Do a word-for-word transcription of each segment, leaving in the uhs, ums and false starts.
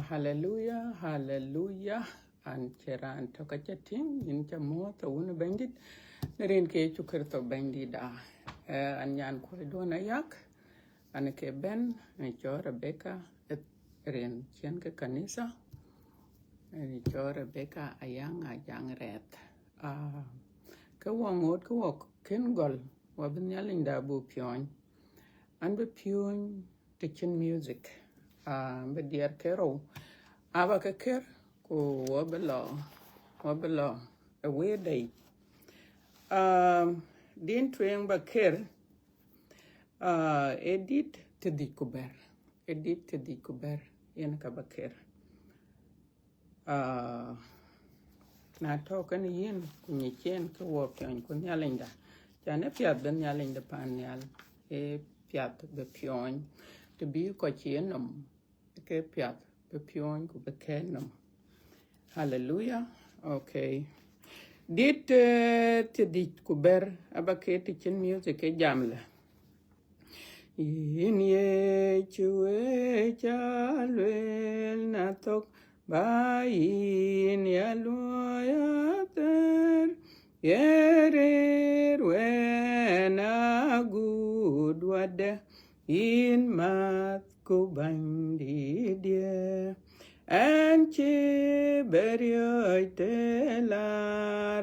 Haleluya, haleluya. An cï raan tök acä tïŋ, yïn ca muɔ̈ɔ̈th, Wun ë Bɛ̈nydït, në rin ke Yecu Kërtho Bɛ̈nydït da. Eh, an nyan kuɔ̈cduɔ̈n Ayak, an ke bɛ̈n, an cɔl Rebecca, eh, rin ciɛ̈n ke kanitha, an cɔl Rebecca Ayaŋ Ajaŋ Rɛth. Ah, ke wɔ ŋoot, ke wɔ kën gɔl, wɔ bï Nhialicda buk piɔ̈ɔ̈ny. An bï piɔ̈ɔ̈ny të cïn music, ah, bï diɛɛr ke rou, aba ke kër, ku wɔ bï lɔ, wɔ bï lɔ ë wëëtda yic. Ah, din tueŋ ba kër, ah, ë dit të dhïc ku bɛ̈t, ë dit të dhïc ku bɛ̈t, yen ka ba kër. Ah, na tɔ̈ kënë yïn, ku nyic yen, ke wɔ piɔ̈ɔ̈ny ku Nhialicda. Can ë piath bï Nhialicda pan nhial, ë piath bï piɔ̈ɔ̈ny, të bï kɔc cie nɔm, ke piath bï piɔ̈ɔ̈ny ku bï kɛ̈ɛ̈t nɔm. Haleluya. Okay. Dit, eh, të dhïc ku bɛ̈t, aba ke të cïn music ke jam lë. Yïn Yecu ë ca lueel na thök, ba yïn ya luɔi athɛɛr, ye rëër wën agut wadë, yïn mäth ku Bɛ̈nydït diɛ̈. Ɛn cï bɛ̈ riɔ̈ɔ̈c të la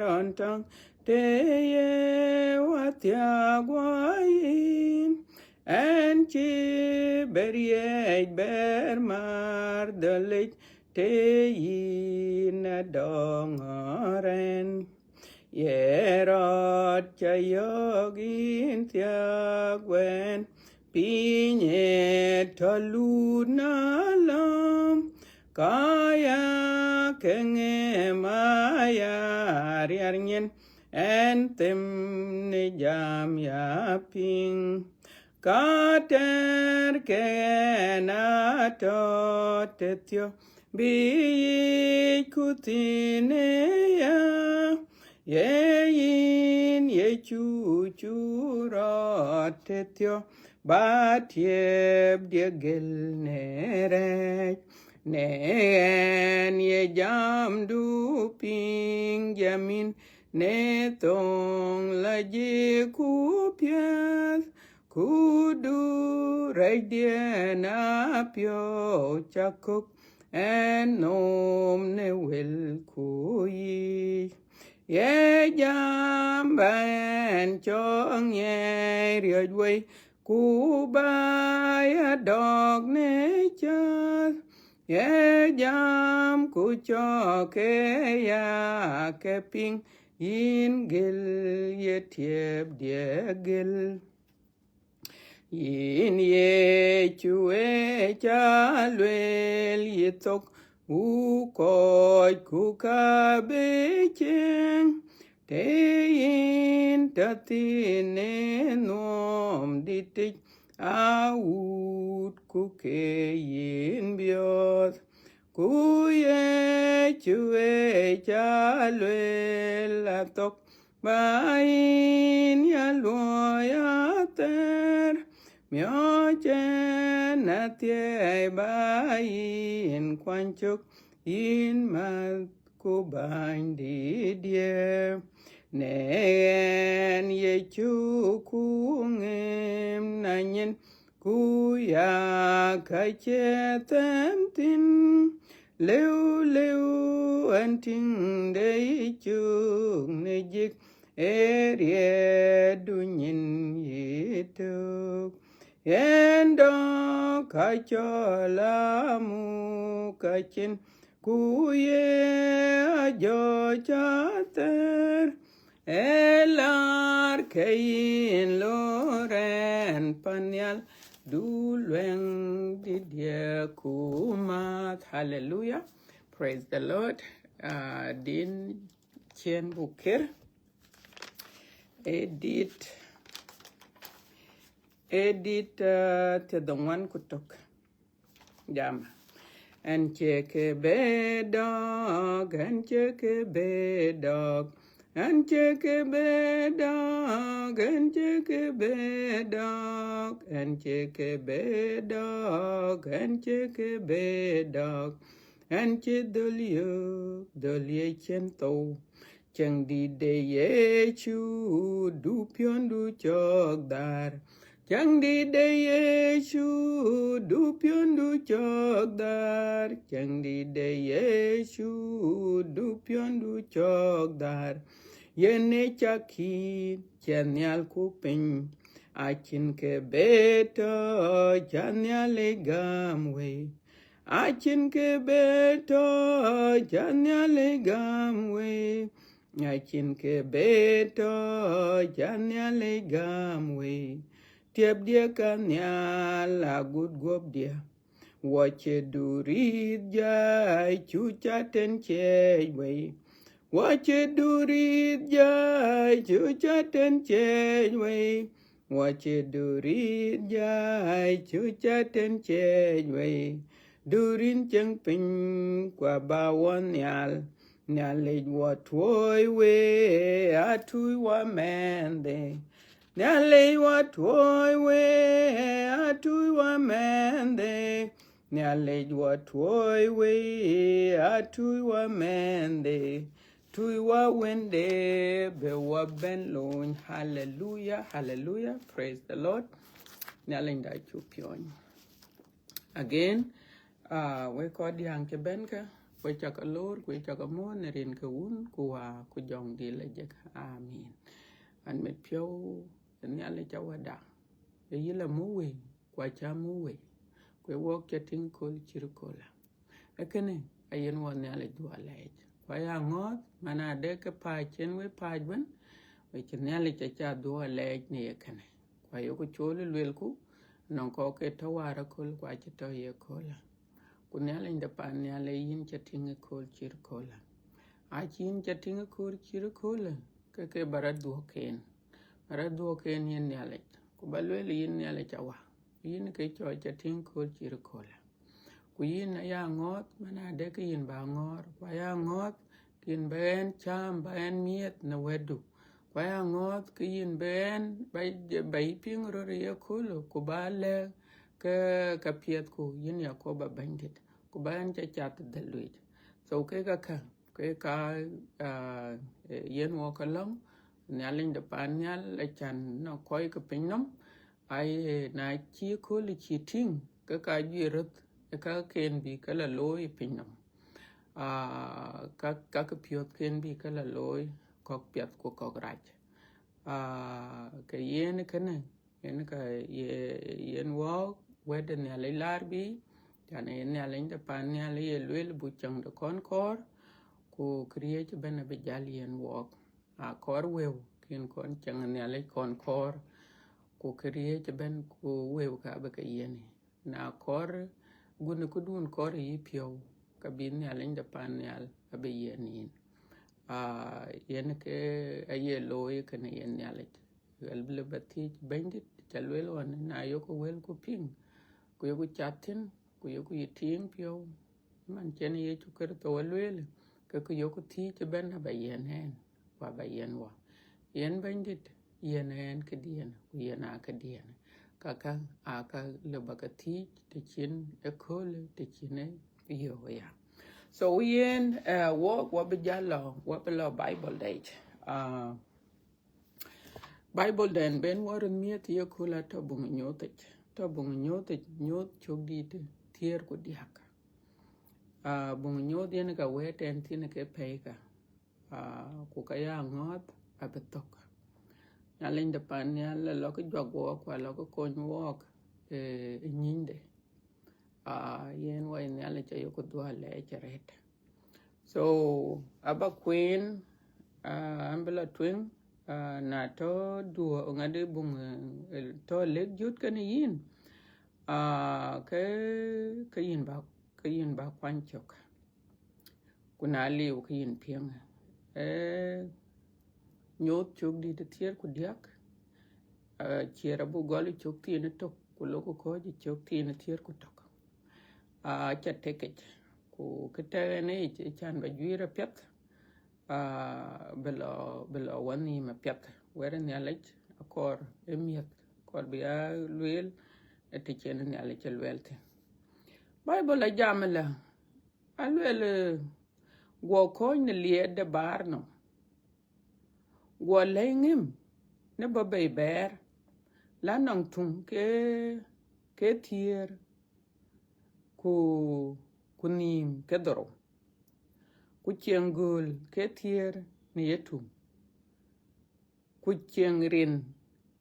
rɔn tɔŋ, të ye wathiak wɔ yïn, ɛn cï bɛ̈ riɛc bɛ̈r määr dhɔ̈lic, të yïn adɔŋ ɣɔ̈r ɛn. Ye rɔt ca yɔ̈ɔ̈k yïn thiak wën, piny ë tɔ̈ lut na lɔ̈m, ka ya ke ŋëm aya riɛr nyin, ɛn them në jam ya piŋ. Ka tɛ̈r ke ɛn atɔ̈ tëthiɔ̈k, bï yic ku thïn ë ya, ye yïn Yecu cu rɔt tëthiɔ̈k, ba tiɛpdiɛ̈ gël në rɛ̈ɛ̈c. Në ɛn ye jamdu piŋ, jam yïn në thoŋ lajik ku piɛth, ku du rɛ̈cdiɛ̈n apiɔ̈u ca kök ɛn nööm në wël ku yic. Ye jam ba ɛn cɔk ŋiɛc riɔ̈c wei, ku ba ya dɔ̈k në cath. Ye jam ku cɔk ke ya ke piŋ, yïn gël ye tiɛpdiɛ̈ gël. Yïn Yecu ë ca lueel yï thök, wu kɔc ku ka bï cieŋ, të yïn tɔ̈ thïn ë nuɔɔm dïtic, awut ku ke yïn biɔ̈ɔ̈th. Ku Yecu ë ca lueel athök, ba yïn ya luɔi athɛɛr, miɔ̈c ɛn athiɛɛi ba yïn kuany cök, yïn mäth ku Bɛ̈nydït diɛ̈. Në ɛn Yecu ku ŋëm na nyin, ku ya ka cie thɛm thïn, lëu lëu ɛn tïŋ de yï cök në jik, ë riɛɛtdu nyin yï tök. Ɛn dɔ̈k ka cɔl amuk acin, ku ye ajɔ̈ɔ̈c athɛɛr, ë lar ke yïn lor ɛn pan nhial, du luɛŋ dït diɛ̈ ku mäth. Haleluya. Praise the Lord. Ah, din ciɛ̈n buk kër. Ë dit, ë dit, ah, thiërdhoŋuan ku tök. Jam. Ɛn cie ke bï dɔ̈k, ɛn cie ke bï dɔ̈k, Ɣɛn cï ke bï dɔ̈k, ɣɛn cï ke bï dɔ̈k, ɣɛn cï ke bï dɔ̈k, ɣɛn cï ke bï dɔ̈k. Ɣɛn cï dhöl yök, dhöl ye cïn thou. Ciɛɛŋdït de Yecu, du piɔ̈ndu cɔk dhär. Ciɛɛŋdït de Yecu, du piɔ̈ndu cɔk dhär. Ciɛɛŋdït de Yecu, du piɔ̈ndu cɔk dhär. Yen ë cak kïn, cä nhial ku piny. Acïn kë bï tɔ̈, cä Nhialic gäm wei. Acïn kë bï tɔ̈, cä Nhialic gäm wei. Acïn kë bï tɔ̈, cä Nhialic gäm wei. Tiɛpdiɛ̈ ka nhial agut guɔ̈pdiɛ̈. Wɔ cï durit jai, cu cä tën ciɛɛc wei. Wɔ cï durit jai, cu cä tën ciɛɛc wei. Wɔ cï durit jai, cu cä tën ciɛɛc wei. Durin cieŋ piny, ku aba wɔ nhial. Nhialic wɔ tuɔɔi wei, atuuc wɔ mɛnhde. Nhialic wɔ tuɔɔi wei, atuuc wɔ mɛnhde. Nhialic wɔ tuɔɔi wei, atuuc wɔ mɛnhde. Tuuc wɔ wënde, bï wɔ bɛ̈n lony. Hallelujah, hallelujah, praise the Lord. Nhialic da cuk piɔ̈ny. Again, uh, wek kɔc diäŋ cï bɛ̈n kä, wek cä ke loor, ku wek cä ke muɔ̈ɔ̈th në rin ke Wun, ku Wä, ku Jɔŋdït Lajik. Amin. Ɣɛn mit piɔ̈u, Nhialic Awäda, ë yï la muk wei, ku acä muk wei, ku ë wɔk cä tïŋ kööl cït köölë. Ee kënë, ayen wɔ Nhialic dhuɔ̈k alɛɛc. Ku aya ŋɔ̈ɔ̈th, man adë ke pääc cïn wek pääc ëbën, wek cï Nhialic acä dhuɔ̈k alɛɛc në ye kënë. Ku ayeku cool ë luelku, nɔŋ kɔ̈k ke tɔ̈ wäär aköl, ku acï tɔ̈ ye köölë. Ku Nhialic de paan nhial ë yïn cä tïŋ ë kööl cït köölë. Acï yïn cä tïŋ ë kööl cït köölë, ke ke ba rɔt dhuɔ̈k en. Ba rɔt dhuɔ̈k en yen Nhialic. Ku ba lueel yïn Nhialic Awä, yïn ke cɔk cä tïŋ kööl cït köölë. Ku yïn aya ŋɔ̈ɔ̈th, man adë ke yïn ba ŋɔ̈ɔ̈r. Ku aya ŋɔ̈ɔ̈th, ke yïn ba ɣɛn cääm, ba ɣɛn miɛth në wɛ̈tdu. Ku aya ŋɔ̈ɔ̈th, ke yïn ba ɣɛn, ba, ba yï piŋ röt ë ye köölë, ku ba lɛ̈k ke, ke piɛthku, yïn Yakoba Bɛ̈nydït, ku ba ɣɛn cä cath ë dhël luic. So kek akä, kek ka, ah, eh, yen wɔ ke lɔ̈ŋ, Nhialic de paan nhial, acän nɔŋ kɔc ke piny nɔm, aye na cï kööl cï tïŋ, ke ka juëc röth ë ka ken bï ke la looi ë piny nɔm. Ah, ka, ka ke piɔ̈th ken bï ke la looi, kɔ̈k piɛth ku kɔ̈k rac. Ah, ke yen kënë, yen ka ye, yen wɔɔk, wɛ̈t de Nhialic laar bï, can yen Nhialic de paan nhial ye lueel buk cäŋ de kɔn kɔɔr, ku këriëëc ëbɛ̈n abï jäl yen wɔɔk. Akɔɔr wëu, kin kɔn cäŋ Nhialic kɔn kɔɔr, ku këriëëc ëbɛ̈n, ku wëu ka bï ke yen. Na kɔɔr, gun këdun kɔɔr yï piɔ̈u, ka bï Nhialic de paan nhial abï yen yïn. Ah, yen ke aye looi kënë yen Nhialic. Ɣɛn bï lë ba thiëc Bɛ̈nydït, cä lueel ɣɔn, na yok wëlku piŋ, ku yok cath thïn, ku yok yï tiiŋ piɔ̈u, man cïn Yecu Kërtho ë lueel, ke ku yok thiëc ëbɛ̈n aba yen ɣɛn, ku aba yen wɔ. Yen Bɛ̈nydït, yen ɣɛn këdiɛ̈n, ku yen aa këdiɛ̈n. Ka kä aa ka lë ba ke thiëc të cïn ëköölë, të cïn ë yök ya. So yen, eh, wɔ, wɔ bï jäl lɔ, wɔ bï lɔ Bible dɛc. Ah, Bible dɛn ben wɔ röt miëth ye kööl atɔ̈ buŋ Nyuuth yic. Tɔ̈ buŋ Nyuuth yic, Nyuuth cök dït thiëër ku diäk. Ah, buŋ Nyuuth yen ka wɛ̈ɛ̈t ɛn thïn ke pɛ̈i ka. Ah, ku ka ya ŋɔ̈ɔ̈th abï thök. Nhialic de paan nhial alɔ ke juak wɔɔk, ku alɔ ke kony wɔɔk, eh, ë nyïnyde. Ah, yen wɔ Nhialic ayok dhuɔ̈k alɛɛc arëët. So, aba kueen, ah, an bï lɔ tueŋ, ah, na tɔ̈ duɔ̈-, ŋadï buŋ, eh, tɔ̈ lëk jöt kënë yïn, ah, ke, ke yïn ba, ke yïn ba kuany cök. Ku na liu ke yïn piɛŋ. Eh, Nyuuth cök dït thiëër ku diäk, eh, ciɛɛr abuk gɔl ë cök thiin ë tök, ku lok ku kɔ̈ɔ̈c ë cök thiin ë thiëër ku tök. Ah, aca tekic, ku kë tɛ̈k ɛn ë yic, ë can ba juiir apiɛth, aa, bï lɔ, bï lɔ wɔ nhïïm apiɛth. Wɛ̈t ë Nhialic akɔɔr ë miëth, akɔɔr bï ya lueel ë të cïn Nhialic ë lueel thïn. Baibul ajam ëlä, alueel, eh, guɔ kɔ̈ɔ̈c në liɛɛt de baar nɔm, guɔ lɛ̈i ŋëm në bɔ̈ bei bɛ̈ɛ̈r, la nɔŋ tuŋ ke, ke thiëër, ku, ku nhïïm ke dhorou, ku cieŋ gööl ke thiëër në yetuŋ, ku cieŋ rin,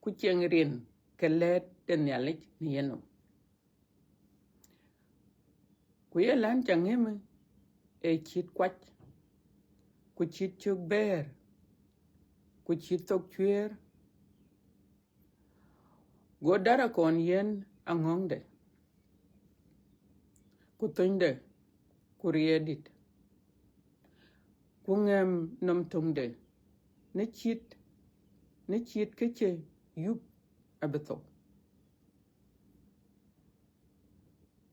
ku cieŋ rin ke lɛ̈ɛ̈t de Nhialic në yenɔm. Ku ye län ca ŋëmë ë cït kuac, ku cït cök bɛ̈ɛ̈r, ku cït thok cuëër. Go darakɔn yiɛ̈n aŋɔ̈ŋde, ku thönyde, ku riɛɛrdït, ku ŋɛm nɔm töŋde, në cït, në cït kë cï yup abï thou.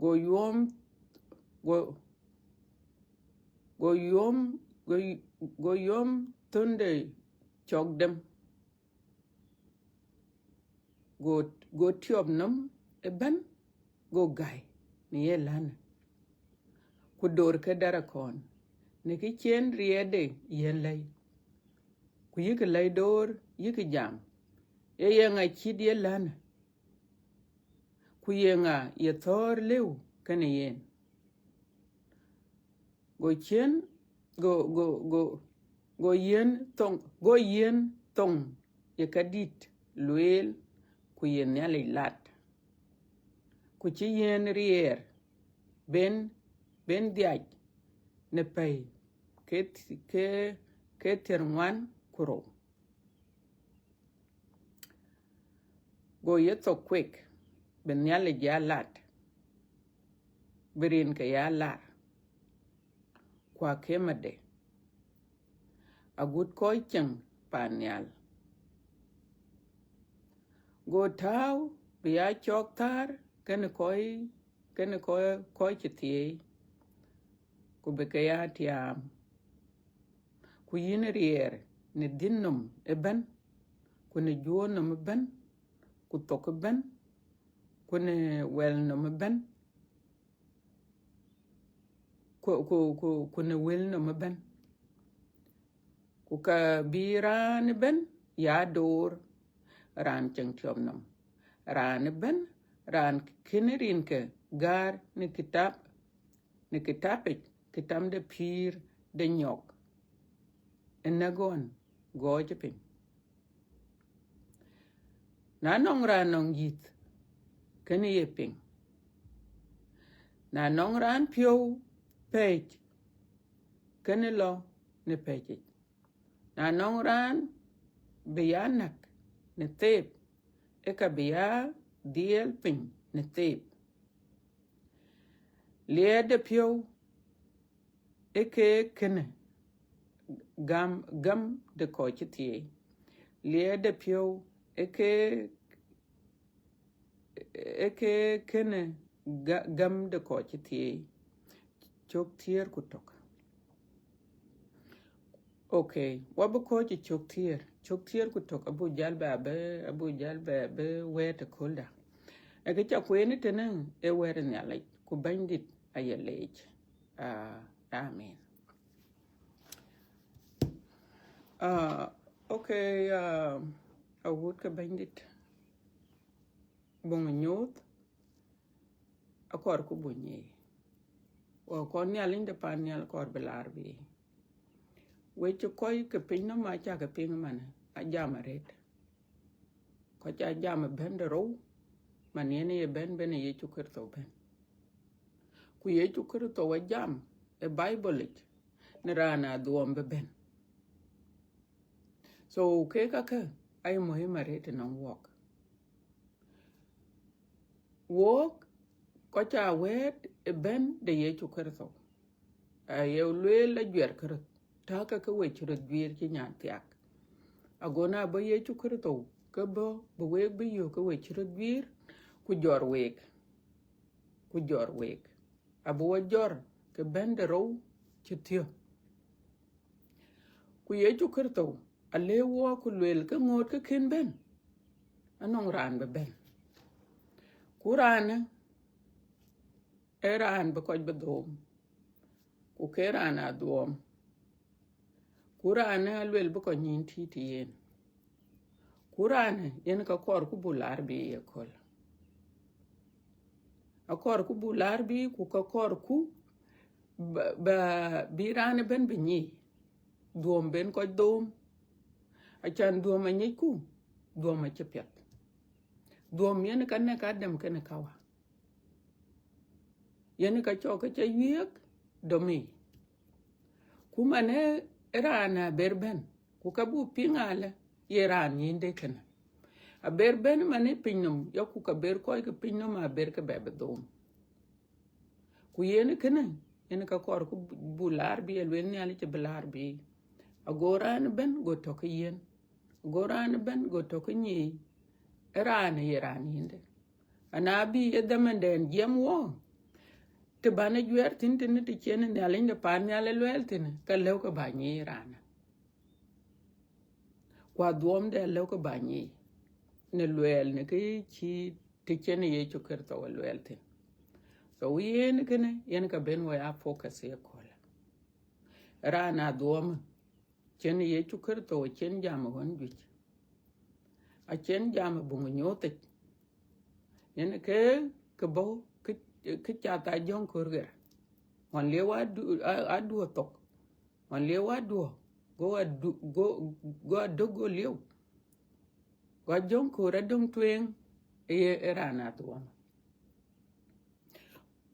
Go yuɔm, go, go yuɔm, go, go yuɔm thönde cɔk dem. Go, go tiɔp nɔm ëbɛ̈n, go gäi në ye länë, ku door ke darakɔn, në kë cïn riɛɛtde yiɛ̈n lɛ̈i. Ku yïkï lɛ̈i door, yïkï jam, ee ye ŋa cït ye länë, ku ye ŋa ye thɔ̈ɔ̈r lëu kenë yen? Go ciën, go, go, go, go yiɛ̈n thoŋ, go yiɛ̈n thoŋ ye kadït lueel, ku ye Nhialic lat, ku cï yiɛ̈n riɛɛr ben, ben dhiac në pɛ̈i ke, ke, ke thiërŋuan ku rou. Go ye thok kuek, bï Nhialic ya lat, bï rinke ya lar, ku akemade, agut kɔc ceŋ paan nhial. Go tääu bï ya cɔk thäär kenë kɔc, kenë kɔc, kɔc cï thieei, ku bï ke ya tiaam. Ku yïn riɛɛr në dhïn nɔm ëbɛ̈n, ku në juöör nɔm ëbɛ̈n, ku thok ëbɛ̈n, ku në wɛl nɔm ëbɛ̈n, ku, ku, ku, ku në wël nɔm ëbɛ̈n. Ku ka bï raan ëbɛ̈n ya door, raan ceŋ tiɔp nɔm, raan ëbɛ̈n, raan kënë rinke gäär në kitap, në kitapic, kitam de pïïr de nyɔk, ë näk ɣɔn gɔɔc piny. Na nɔŋ raan nɔŋ yïth, kënë ye piŋ. Na nɔŋ raan piɔ̈u pɛ̈ɛ̈c, kënë lɔ në pɛ̈ɛ̈cic. Na nɔŋ raan bï ya näk në theep, ë ka bï ya dhiɛl piny në theep. Liɛɛt de piɔ̈u ë ke kënë gam, gam de kɔc cï thieei. Liɛɛt de piɔ̈u ë ke, ë ke kënë ga-, gam de kɔc cï thieei. Cök thiëër ku tök. Okay, wa bï kɔ̈ɔ̈c ë cök thiëër. Cök thiëër ku tök abuk jäl bɛ, abï, abuk jäl bɛ, bï wɛ̈ɛ̈t ëköölda. Ë kë ca kueen ë tënë ë wɛ̈ɛ̈t ë Nhialic, ku Bɛ̈nydït aye leec. Ah, amen. Ah, okay, ah, awut ke Bɛ̈nydït, buŋ nyuuth, akɔɔr ku buny ye. Wa kɔn Nhialic de paan nhial kɔɔr bï laar bï. Wek cï kɔc ke piny nɔm acä ke piŋ man, ajam arëët. Kɔc ajam ë bɛ̈n de rou, man yen ye bɛ̈n, bɛ̈n ë Yecu Kërtho bɛ̈n. Ku Yecu Kërtho ajam ë Baibolic në raan adhuɔm bï bɛ̈n. So, kek kakë, aye muhim arëët ënɔŋ wɔk. Wɔk, kɔc aa wɛ̈ɛ̈t ë bɛ̈n de Yecu Kërtho. Aye lueel ajuɛɛr këröth, tääkë ke we cï röt juiir cï nyan thiaak. Ago na bɔ̈ Yecu Kërtho, ke bɔ̈ bï week bï yök ke we cï röt juiir, ku jɔr week, ku jɔr week. Abï wɔ jɔr ke bɛ̈n de rou cï thiɔ̈k. Ku Yecu Kërtho alëu wɔ ku luel ke ŋoot ke kën bɛ̈n, anɔŋ raan bï bɛ̈n. Ku raanë ee raan bï kɔc bï dhoom, ku ke raan adhuɔɔm. Ku raanë aluel bï kɔc nyïn tïït yen. Ku raanë yen ka kɔɔrku buk laar bï ye köl. Akɔɔrku buk laar bï, ku ka kɔɔrku ba, ba, bï raan ëbɛ̈n bï nyic. Dhuɔ̈m ben kɔc dhoom. Acan dhuɔ̈m anyicku, dhuɔ̈m acï piɛth. Dhuɔ̈m yen ka nɛ̈k Adam kenë Kawa. Yen ka cɔk ke ca wiëëk domic. Ku manë raan aber bɛ̈n, ku ka buk piŋ alë, ye raan nyinde kënë. Aber bɛ̈n manë pinynhom, ya ku ka ber kɔc ke pinynhom aber ke bɛ bï dhoom. Ku yen kënë, yen ka kɔɔrku buk laar bï, aluel Nhialic abï laar bï. Ago raan ëbɛ̈n go tɔ̈ ke yen. Ago raan ëbɛ̈n go tɔ̈ ke nyic. Ë raan ye raan nyinde. Ana bï ye dhamandɛn jiɛɛm wɔ, të bän ajuɛɛr thïn tënë, të cïn Nhialic de paan nhial ë luɛɛl thïn, ka lëu ke bä nyic raanë. Ku adhuɔɔmde alëu ke bä nyic, në luɛɛl në kë cï të cïn Yecu Kërtho ë luɛɛl thïn. So yen kënë, yen ka ben wɔ ya focus ye köl. Raan adhuɔɔmë, cïn Yecu Kërtho, cïn jam ɣɔn juëc. Acïn jam buŋ nyuuthic. Yen ke, ke bɔ̈, ke, ke cath Ajöŋköör ɣer. Ɣɔn lieu adu-, a-, aduɔ thok. Ɣɔn lieu aduɔ, go adu-, go, go adök go lieu. Go Ajöŋköör adöŋ tueŋ, ë ye, ë raan adhuɔɔmë.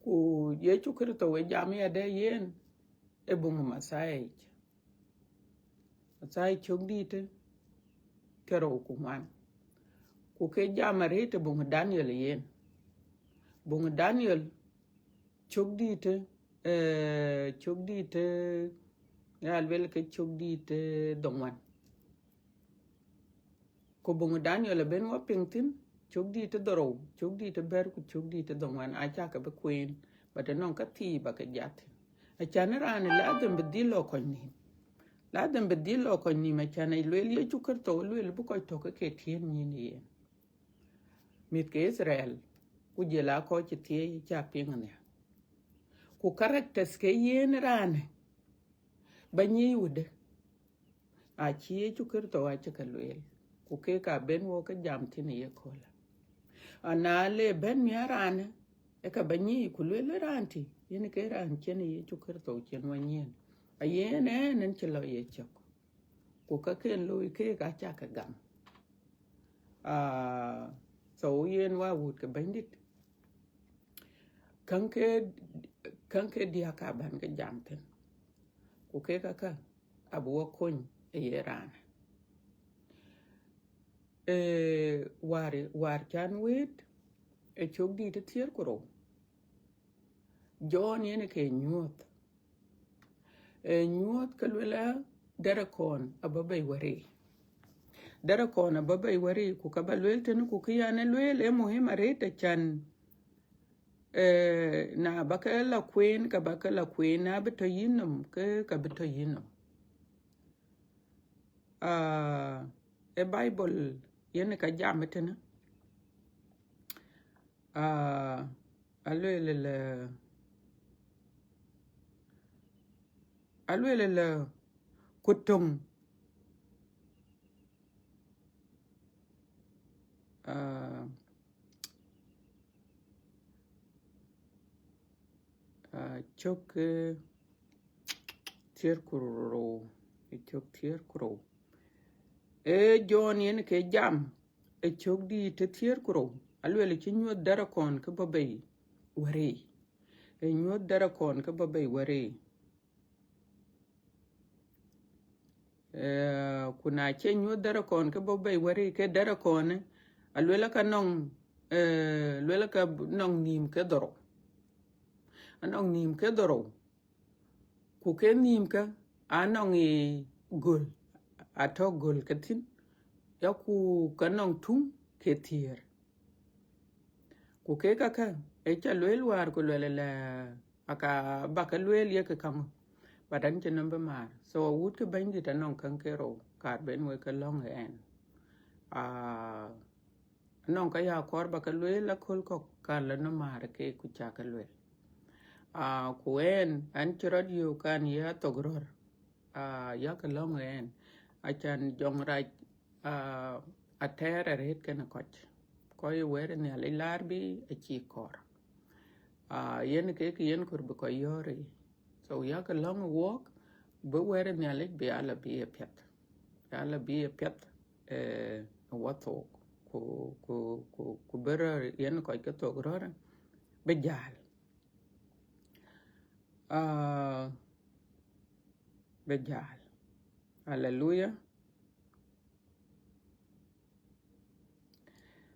Ku Yecu Kërtho ë jam yadë yen, ë buŋ Mathayo yic. Mathayo cök dïïtë, ke rou ku ŋuan. Ku ke jam arëët ë buŋ Daniel yen. Buŋ Daniel cök dïïtë, eh, cök dïïtë, ya luel ke cök dïïtë dhoŋuan. Ku buŋ Daniel abën wɔ piŋ thïn, cök dïïtë dhorou, cök dïïtë bɛ̈t, ku cök dïïtë dhoŋuan, acä ke bï kueen, but ënɔŋ ka thii ba ke jat thïn. Acan raan ladhim bï dhil lɔ kɔc nïïm. Ladhim bï dhil lɔ kɔc nïïm, acan ë lueel Yecu Kërtho, lueel bï kɔc tɔ̈ ke ke tiëën nyïn yen. Mïth ke Itharel, ku jël aa kɔc cï thieei ca piŋ nhial. Ku characters ke yen raanë, ba nyic wudë. Acï Yecu Kërtho acï ke lueel, ku kek aa ben wɔ ke jam thïn ë ye köölë. Ana le bɛ̈n miäk raanë, ë ka ba nyic ku lueel raan tï, yen ke raan cïn Yecu Kërtho cïn wɔ nyiɛɛn. Ayen ɛn, ɛn cï lɔ ye cök. Ku ka ken looi keek acä ke gam. Ah, so yen wa wut ke Bɛ̈nydït. Käŋ ke, käŋ ke diäk ka bän ke jam thïn. Ku kek aka abï wɔ kony ë ye raan. Eh, wäär, wäär can wëët, ë cök dïït ë thiëër ku rou. Jɔn yen ke nyuɔ̈th. Eh, nyuɔ̈th ke luel a dɛ̈rɛkɔn abä bei wärëi. Dɛ̈rɛkɔn abä bei wärëi, ku ka ba lueel tënë, ku kë yan ë lueel ë muhim arëët acan, eh, na ba ke la kueen, ka ba ke la kueen, na bï tɔ yïn nɔm, ke ka bï tɔ yïn nɔm. Ah, ë Bible yen ka jam ëtënë. Ah, alueel ëlë, alueel ëlë, ku töŋ, ah, ah, cök, eh, thiëër ku rou, ë cök thiëër ku rou. Ee Jɔn yen ke jam, ë cök dïït ë thiëër ku rou, alueel cï nyuɔ̈th dɛ̈rɛkɔn ke bɔ̈ bei wärëi. Ë nyuɔ̈th dɛ̈rɛkɔn ke bɔ̈ bei wärëi. Eh, ku na cie nyuɔ̈th dɛ̈rɛkɔn ke bɔ̈ bei wärëi, ke dɛ̈rɛkɔn, aluel ka nɔŋ, eh, luel ka nɔŋ nïïm ke dhorou. Anɔŋ nïïm ke dhorou. Ku ke nïïm ke anɔŋ ë göl, atɔ̈ göl ke thïn, ya ku ka nɔŋ tuŋ ke thiëër. Ku kek aka, ë ca lueel wäär ku lueel ëlë, aka ba ke lueel ye ke kaŋö. But an cï nɔm bï määr. So awut ke Bɛ̈nydït anɔŋ käŋ ke rou, kaar ben wek ke lɔ̈ŋ ë ɛn. Ah, anɔŋ ka ya kɔɔr ba ke lueel aköl kɔ̈k, kan la nɔm määr ke ku ca ke lueel. Ah, ku ɛn, an cï rɔt yök kan ye athok rɔ̈r. Ah, yak lɔ̈ŋ ë ɛn. Acan jɔŋrac, ah, atɛɛr arëët kenë kɔc. Kɔc ë wɛ̈t ë Nhialic laar bï acï kɔɔr. Ah, yen kek yen kɔɔr bï kɔc yɔ̈ɔ̈r ë. So yak lɔ̈ŋ ë wuɔk, bï wɛ̈t ë Nhialic bï ala bï ë piɛth. Bï ala bï ë piɛth, eh, ë wathook. Ku, ku, ku, ku bï rɔ̈ɔ̈r yen kɔc ke thok rɔ̈ɔ̈r, bï jäl. Ah, bï jäl. Haleluya.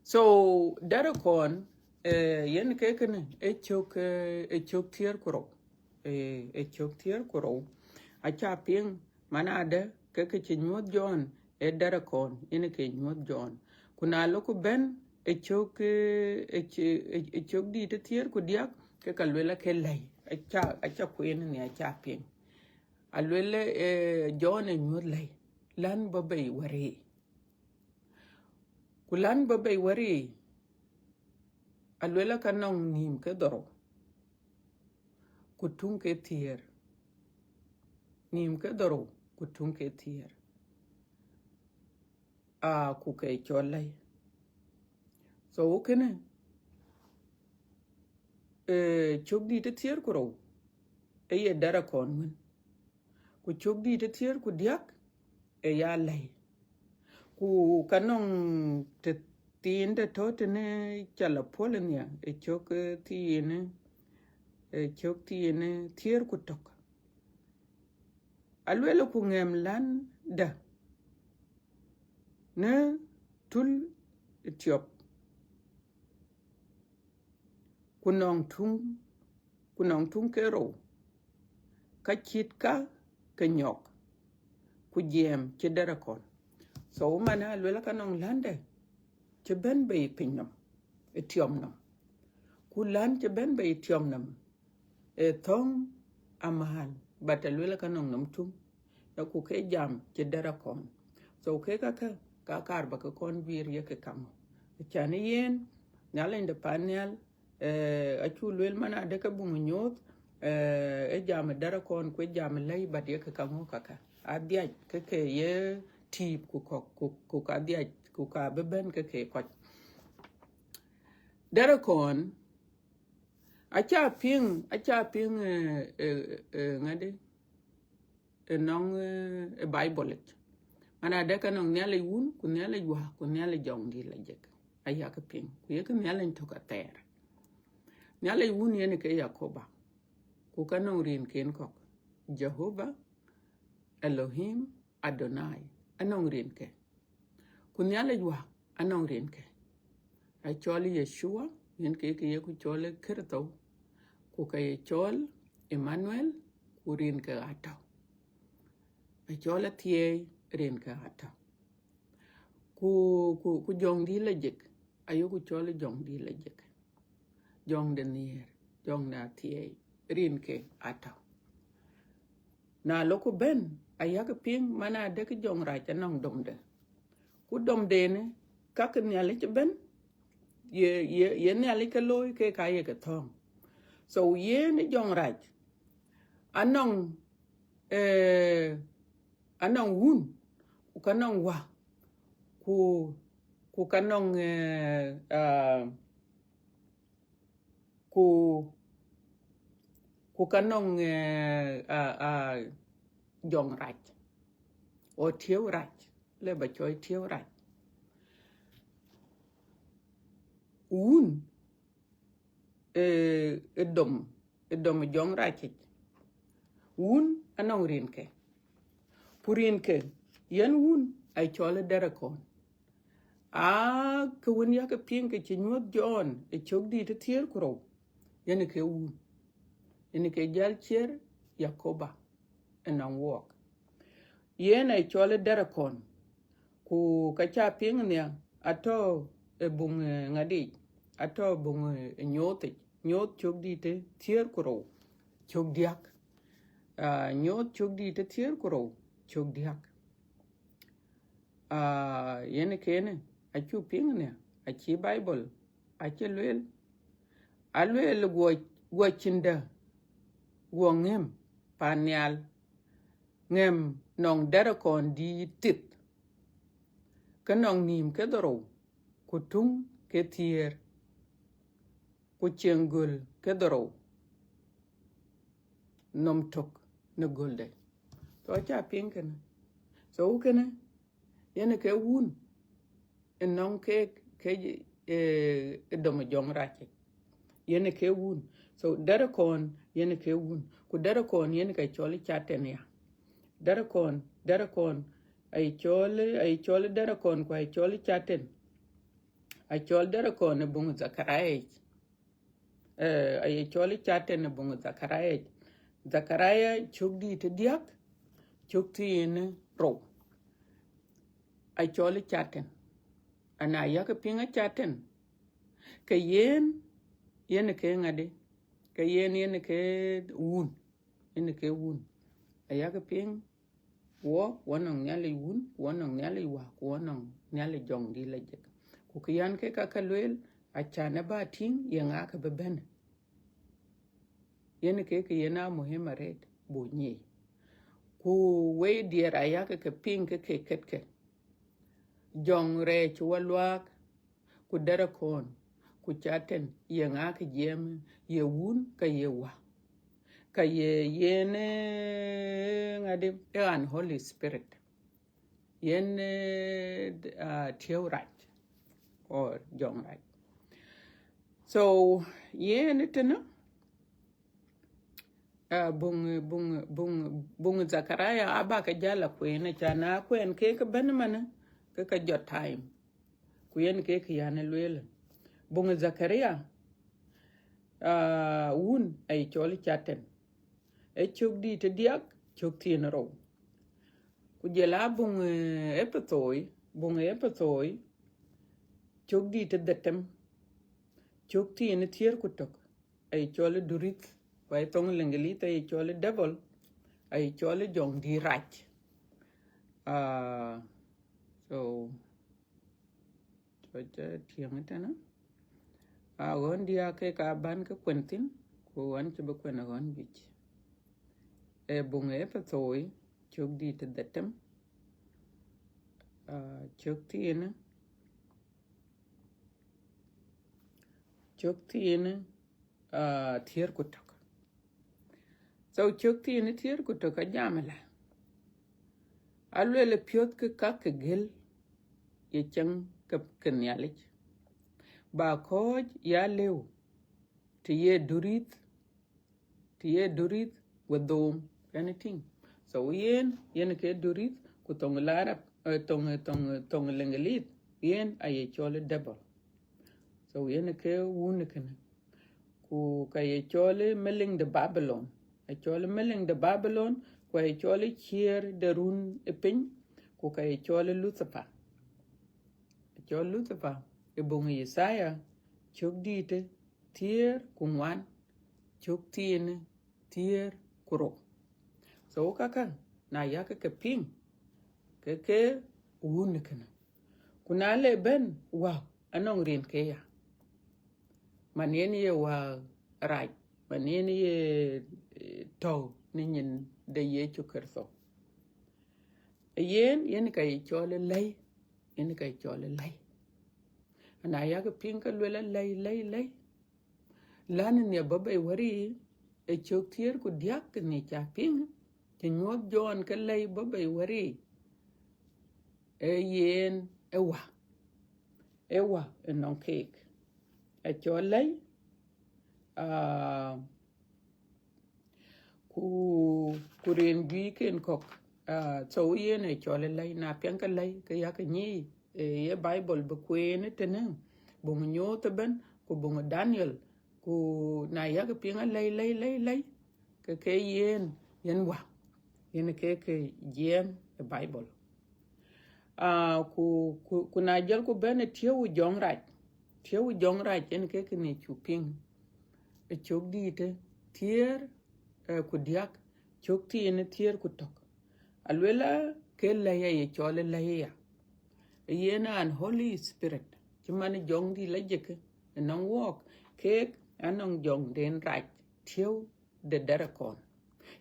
So, dɛ̈t ë kɔn, eh, yen ke kënë, ë cök, eh, ë cök thiëër ku rou. Eh, ë cök thiëër ku rou. Aca piŋ, man adë, ke kë cï nyuɔ̈th Jɔn, ë dɛ̈t ë kɔn, yen ke nyuɔ̈th Jɔn. Ku na lok bɛ̈n, ë cök, eh, ë cö-, ë, ë cök dït ë thiëër ku diäk, ke ka luel ake lɛ̈i. Aca, aca kueen ni aca piŋ. Aluel, eh, Jɔn ë nyuɔ̈th lɛ̈i, län bɔ̈ bei wär yic. Ku län bɔ̈ bei wär yic, aluel aka nɔŋ nïïm ke dhorou, ku tuŋ ke thiëër. Nïïm ke dhorou, ku tuŋ ke thiëër. Ah, ku ke cɔl lɛ̈i. So, kënë, eh, cök dït ë thiëër ku rou, ë ye dɛ̈t ë kɔn wën. Ku cök dït ë thiëër ku diäk, ë ya lɛ̈i. Ku ka nɔŋ të thiin të tɔ̈ tënë ca la puɔ̈l nhial, ë cök, eh, thiin, ë cök thiin, eh, thiëër ku tök. Aluel ku ŋɛm län dä në tul ë tiɔp, ku nɔŋ tuŋ, ku nɔŋ tuŋ ke rou, ka cït ka ke nyɔk, ku jiɛɛm cï dɛ̈t ë kɔn. So, man aluel ka nɔŋ län dä cï bɛ̈n bei piny nɔm, ë tiɔm nɔm. Ku län cï bɛ̈n bei tiɔm nɔm, ë thɔ̈ŋ amääl, but aluel ka nɔŋ nɔm tuŋ, ë ku ke jam cï dɛ̈t ë kɔn. So, ke kakä, ka kaar ba ke kɔn juiir ye ke kaŋö. Acan ë yen, Nhialic de pan nhial, eh, acu luel man adë ke buŋ nyuɔ̈th, eh, ë jam ë dɛ̈t ë kɔn, ku ë jam ë lɛ̈i, but ye ke kaŋö kakä. Adhiac ke ke ye tiip ku kɔ̈k, ku, ku ka dhiac, ku ka bï bɛ̈n ke ke kɔc. Dɛ̈t ë kɔn, aca piŋ, aca piŋ, eh, eh, eh, ŋadï, ë nɔŋ, eh, ë Bible yic. Man adë ka nɔŋ Nhialic Wun, ku Nhialic Wä, ku Nhialic Jɔŋdït Lajik. Ayak piŋ, ku yek Nhialic tök athɛɛr. Nhialic Wun yen ke Yakoba, ku ka nɔŋ rinken kɔ̈k. Jehovah, Elohim, Adonai, anɔŋ rinke. Ku Nhialic Wä, anɔŋ rinke. Acɔl Yeshua, yen ke ke ye ku cɔl Kërtho, ku ka ye cɔl Emmanuel, ku rinke atɔ̈. Acɔl Athiɛɛi, rinke atɔ̈. Ku, ku, ku Jɔŋdït Lajik, ayeku cɔl Jɔŋdït Lajik. Jɔŋ de nhiëër, jɔŋ de athiɛɛi, rinke atɔ̈. Na lok bɛ̈n, ayak piŋ, man adë ke jɔŋrac anɔŋ domde. Ku domdenë, ka ke Nhialic ëbɛ̈n, ye, ye, ye Nhialic ke looi, ke ka ye ke thɔ̈ɔ̈ŋ. So, yen ë jɔŋrac, anɔŋ, eh, anɔŋ Wun, ku ka nɔŋ Wä, ku, ku ka nɔŋ, eh, ah, ku, ku ka nɔŋ, eh, ah, ah, jɔŋrac, o tiëëu rac, le ba cɔɔl tiëëu rac. Wun, eh, ë dom, ë dom jɔŋrac yic. Wun anɔŋ rinke. Ku rinke, yen Wun, acɔl ë dɛ̈t ë kɔn. Aa, ke wën yak piŋ ke cï nyuɔ̈th Jɔn ë cök dït ë thiëër ku rou, yen ke Wun. Yen ke jäl ciër Yakoba ënɔŋ wuɔk. Yen ë cɔl ë dɛ̈t ë kɔn, ku ka ca piŋ nhial, atɔ̈ ë buŋ, eh, ŋadï, atɔ̈ ë buŋ, eh, Nyooth yic, Nyooth cök dït ë thiëër ku rou, cök diäk. Aa, Nyooth cök dït ë thiëër ku rou, cök diäk. Aa, yen kënë, acuk piŋ në, acï Bible, acï lueel, alueel guɔ, guɔ cïn dë, guɔ ŋëm pan nhial, ŋëm nɔŋ dɛ̈t kɔn dït thith, ke nɔŋ nïïm ke dhorou, ku tuŋ ke thiëër, ku cieŋ göl ke dhorou, nɔm tök në gölde. So aca piŋ kënë. So kënë, yen ke wun, ë nɔŋ ke, ke, eh, ë dom jɔŋ rac. Yen ke wun. So dɛ̈t kɔn, yen ke wun. Ku dɛ̈t kɔn, yen ke cɔl Catan ya. Dɛ̈t kɔn, dɛ̈t kɔn, aye cɔl, aye cɔl dɛ̈t kɔn, ku aye cɔl Catan. Acɔl dɛ̈t kɔn ë buŋ Dhakaria yic. Eh, aye cɔl Catan ë buŋ Dhakaria yic. Dhakaria cök dït ë diäk, cök thiin rou. Acɔl Catan. Ana yak piŋ a Catan, ke yen, yen ke ŋadï, ke yen, yen ke wun, yen ke wun. Ayak piŋ, wɔ, wɔ nɔŋ Nhialic wun, wɔ nɔŋ Nhialic wä, ku wɔ nɔŋ Nhialic jɔŋdït lajik. Ku kë yan ke ka ke lueel, acan ë ba tïŋ, ye ŋa ke bï bɛ̈n. Yen ke kë yen a muhim arëët, bu nyic. Ku wei diɛɛr ayak ke piŋ ke ke ketke. Jɔŋ rɛɛc wä luaak, ku dɛ̈t kɔn, ku Catan, ye ŋa ke jiɛɛm, ye wun, ka ye wä. Ka ye yen, eh, ŋadï, eh, an Holy Spirit. Yen, eh, d-, ah, tiɛɛu rac, or jɔŋ rac. So, yen tënë, ah, buŋ, buŋ, buŋ, buŋ Dhakaria aba ke jal a kueen, acan na kueen ke ke bɛ̈n manë, ke ka jɔt time. Ku yen ke kë yan ë lueel. Buŋ Dhakaria, ah, wun aye cɔl Catan. Ë cök dït ë diäk, cök thiin rou. Ku jɔl a buŋ, eh, Epethoi, buŋ Epethoi, cök dït ë dhetem, cök thiin ë thiëër ku tök, aye cɔl durith, ku aye thoŋ Leŋgelith aye cɔl devil, aye cɔl jɔŋdït rac. Ah, so, so, cä tiɛŋ tënë. Ah, ɣɔn diäk ke ka ban ke kuen thïn, ku ɣɔn cï bï kuen ɣɔn juëc. Ee buŋ Epethoi, cök dït ë dhetem, ah, cök thiin, cök thiin, ah, thiëër ku tök. So cök thiin thiëër ku tök ajam ëlä. Alueel piöth ke ka ke gël ye cieŋ ke, ke Nhialic. Ba kɔc ya lëu, të ye durith, të ye durith we dhom, kɛn tïŋ. So yen, yen ke durith, ku thoŋ Larab, eh, thoŋ, thoŋ, thoŋ Leŋgelith, yen aye cɔl devil. So yen ke wun kënë. Ku ka ye cɔl meliŋ de Babylon. Acɔl meliŋ de Babylon, ku aye cɔl ciëër de run ë piny, ku ka ye cɔl Lucifer. Acɔl Lucifer, ë buŋ Yithaya, cök dït ë thiëër ku ŋuan, cök thiin ë thiëër ku rou. So käkkä, na yak ke piŋ, ke ke wun kënë. Ku na le bɛ̈n wä, anɔŋ rin ke ya. Man yen ye wä rac, man yen ye, eh, tɔ̈u në nyin de Yecu Kërtho. Yen, yen ka ye cɔl ë lɛ̈i, yen ka ye cɔl ë lɛ̈i. Ana yak piŋ ke lueel a lɛ̈i, lɛ̈i, lɛ̈i. Län nhiɛ bɔ̈ bei wäri, ë cök thiëër ku diäk ke ni ca piŋ, cï nyuɔ̈th Jɔn ke lɛ̈i bɔ̈ bei wäri. Ee yen ë wä, ë wä ë nɔŋ keek. Acɔl lɛ̈i, ah, ku, ku rin juëc ken kɔ̈k. Ah, so yen ë cɔl ë lɛ̈i, na piɛŋ ke lɛ̈i, ke yak nyic, eh, ye Bible bï kueen tënë, buŋ Nyooth ëbɛ̈n, ku buŋ Daniel, ku na yak piŋ a lɛ̈i, lɛ̈i, lɛ̈i, lɛ̈i, ke ke yen, yen wä, yen ke ke jiɛɛm ë Bible. Ah, ku, ku, ku na jɔl ku bɛ̈n ë tiëu jɔŋ rac, tiëu jɔŋ rac yen ke kënë cu piŋ, ë cök dït ë thiëër, eh, ku diäk, cök thiin ë thiëër ku tök. Aluela ke lɛ̈i aye cɔl ë lɛ̈i aya. Yen an Holy Spirit, cï man Jɔŋdït la jek ënɔŋ wɔɔk, keek anɔŋ jɔŋden rac, tiëu de derekɔn.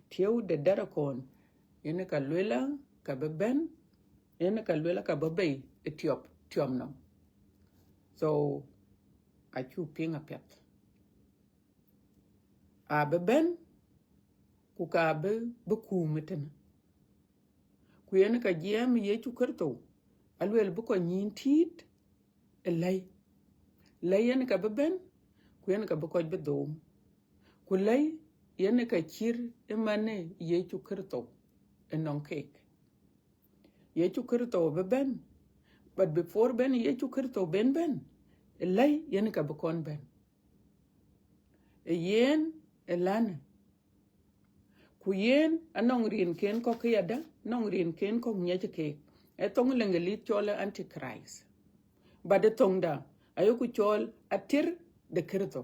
Tiëu de derekɔn, yen ka luela ka bï bɛ̈n, yen ka luela ka bï bei ë tiɔp, tiɔp nɔm. So, acuk piŋ apiɛth. Abï bɛ̈n, ku ka bï, bï kuum ëtënë. Ku yen ka jiɛɛm Yecu Kërtho, aluel bï kɔc nyïn tiit ë lɛ̈i. Lɛ̈i yen ka bï bɛ̈n, ku yen ka bï kɔc bï dhoom. Ku lɛ̈i yen ka cït ë man ë Yecu Kërtho ënɔŋ keek. Yecu Kërtho bï bɛ̈n, but before bɛ̈n Yecu Kërtho ben bɛ̈n, ë lɛ̈i yen ka bï kɔn bɛ̈n. Ë yen ë lanë. Ku yen anɔŋ rinken kɔ̈k këyadä, anɔŋ rinken kɔ̈k ŋiɛc keek. Ë thoŋ Leŋgelith cɔl ë Antichrist. But ë thoŋda, ayeku cɔl ater de Kërtho.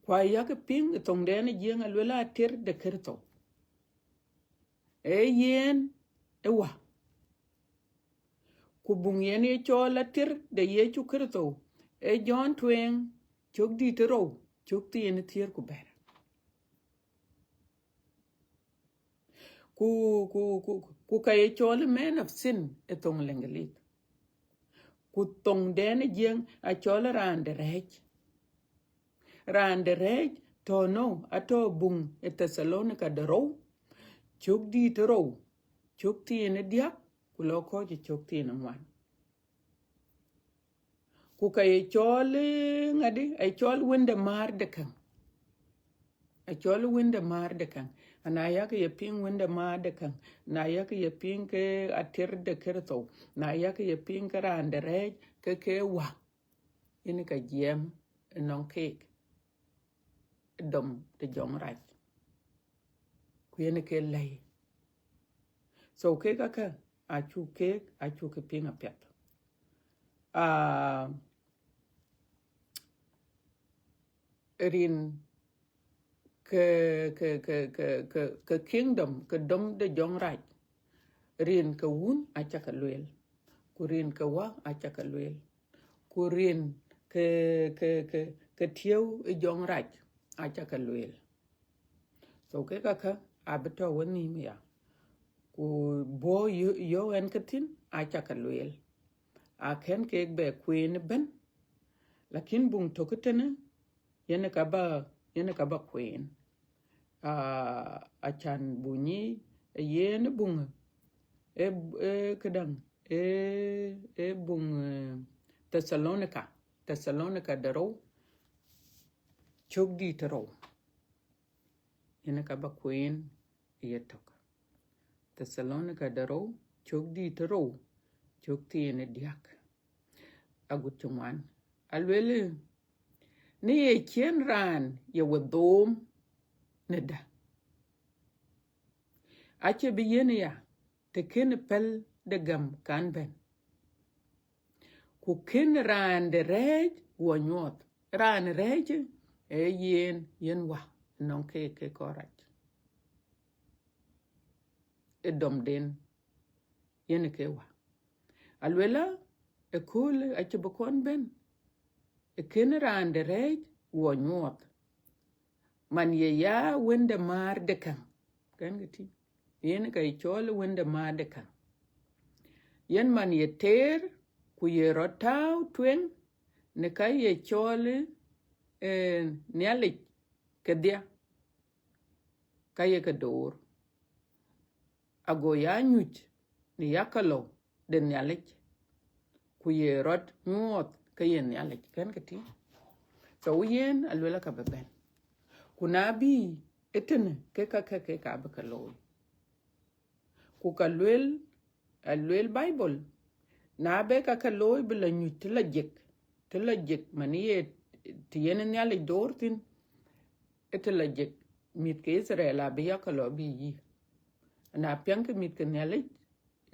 Ku ayak piŋ ë thoŋdɛn ë Jiëŋ aluel ater de Kërtho. Ee yen ë wä. Ku buŋ yen ye cɔl ater de Yecu Kërtho, ee Jɔn tueŋ, cök dït ë rou, cök thiin ë thiëër ku bɛ̈t. Ku, ku, ku, ku ka ye cɔl man of sin ë thoŋ Leŋgelith. Ku thoŋdɛn ë Jiëŋ acɔl raan de rɛ̈ɛ̈c. Raan de rɛ̈ɛ̈c tɔ̈ nou, atɔ̈ buŋ ë Thethalonika de rou, cök dït ë rou, cök thiin ë diäk, ku lɔ kɔc ë cök thiin ë ŋuan. Ku ka ye cɔl, eh, ŋadï, acɔl wënde määr de käŋ. Acɔl wënde määr de käŋ. Ana yak ye piŋ wënde määr de käŋ, na yak ye piŋ ke ater de Kërtho, na yak ye piŋ ke raan de rɛ̈ɛ̈c ke ke wä, yen ka jiɛɛm ënɔŋ keek ë dom de jɔŋrac. Ku yen ke lɛ̈i. So keek akä, acuk keek, acuk ke piŋ apiɛth. Ah, rin ke, ke, ke, ke, ke, ke kingdom, ke dom de jɔŋrac, rin ke wun aca ke lueel, ku rin ke wä aca ke lueel, ku rin ke, ke, ke, ke tiëu ë jɔŋrac aca ke lueel. So keek akä abï tɔ̈ wenhïïm ya. Ku bɔ̈ yö-, yök ɛn ke thïn aca ke lueel. Akën keek bɛ kueen ëbën, lakin buŋ tök ëtënë, yen ka ba, yen ka ba kueen. Ah, acan buŋ nyi, ë yen buŋ, ë, ë këdäŋ, ë, ë buŋ, eh, Thethalonika, Thethalonika de rou, cök dït ë rou. Yen ka ba kueen ë yetök. Thethalonika de rou, cök dït ë rou, cök thiin ë diäk, agut cï ŋuan. Aluel, në ye cïn raan ye we dhoom në dä, acie bï yen ya, të kën pɛl de gam kan bɛ̈n. Ku kën raan de rɛ̈ɛ̈c wɔ nyuɔɔth. Raan rɛ̈ɛ̈c, ee yen, yen wä, nɔŋ ke, ke kɔrac. Ë domden, yen ke wä. Aluela, ëköölë acï bï kɔn bɛ̈n, ë kën raan de rɛ̈ɛ̈c wɔ nyuɔɔth. Man ye ya wënde määr de käŋ. Kën ke tïŋ. Yen ka ye cɔl wënde määr de käŋ. Yen man ye teer, ku ye rɔt tääu tueŋ, në ka ye cɔl, eh, Nhialic kedhia, ka ye ke door. Ago ya nyuc në yakalou de Nhialic, ku ye rɔt nyuɔɔth ke ye Nhialic, kën ke tïŋ. So yen aluela ka bï bɛ̈n. Ku na bï ëtënë, ke ka, ke, ke ka bï ke looi. Ku ka luel, aluel Bible, na bï ka ke looi bï la nyuc të la jek, të la jek, man ye të yen Nhialic door thïn, ë të la jek, mïth ke Itharel abï yakalou bï yï. Na piɛŋ ke mïth ke Nhialic,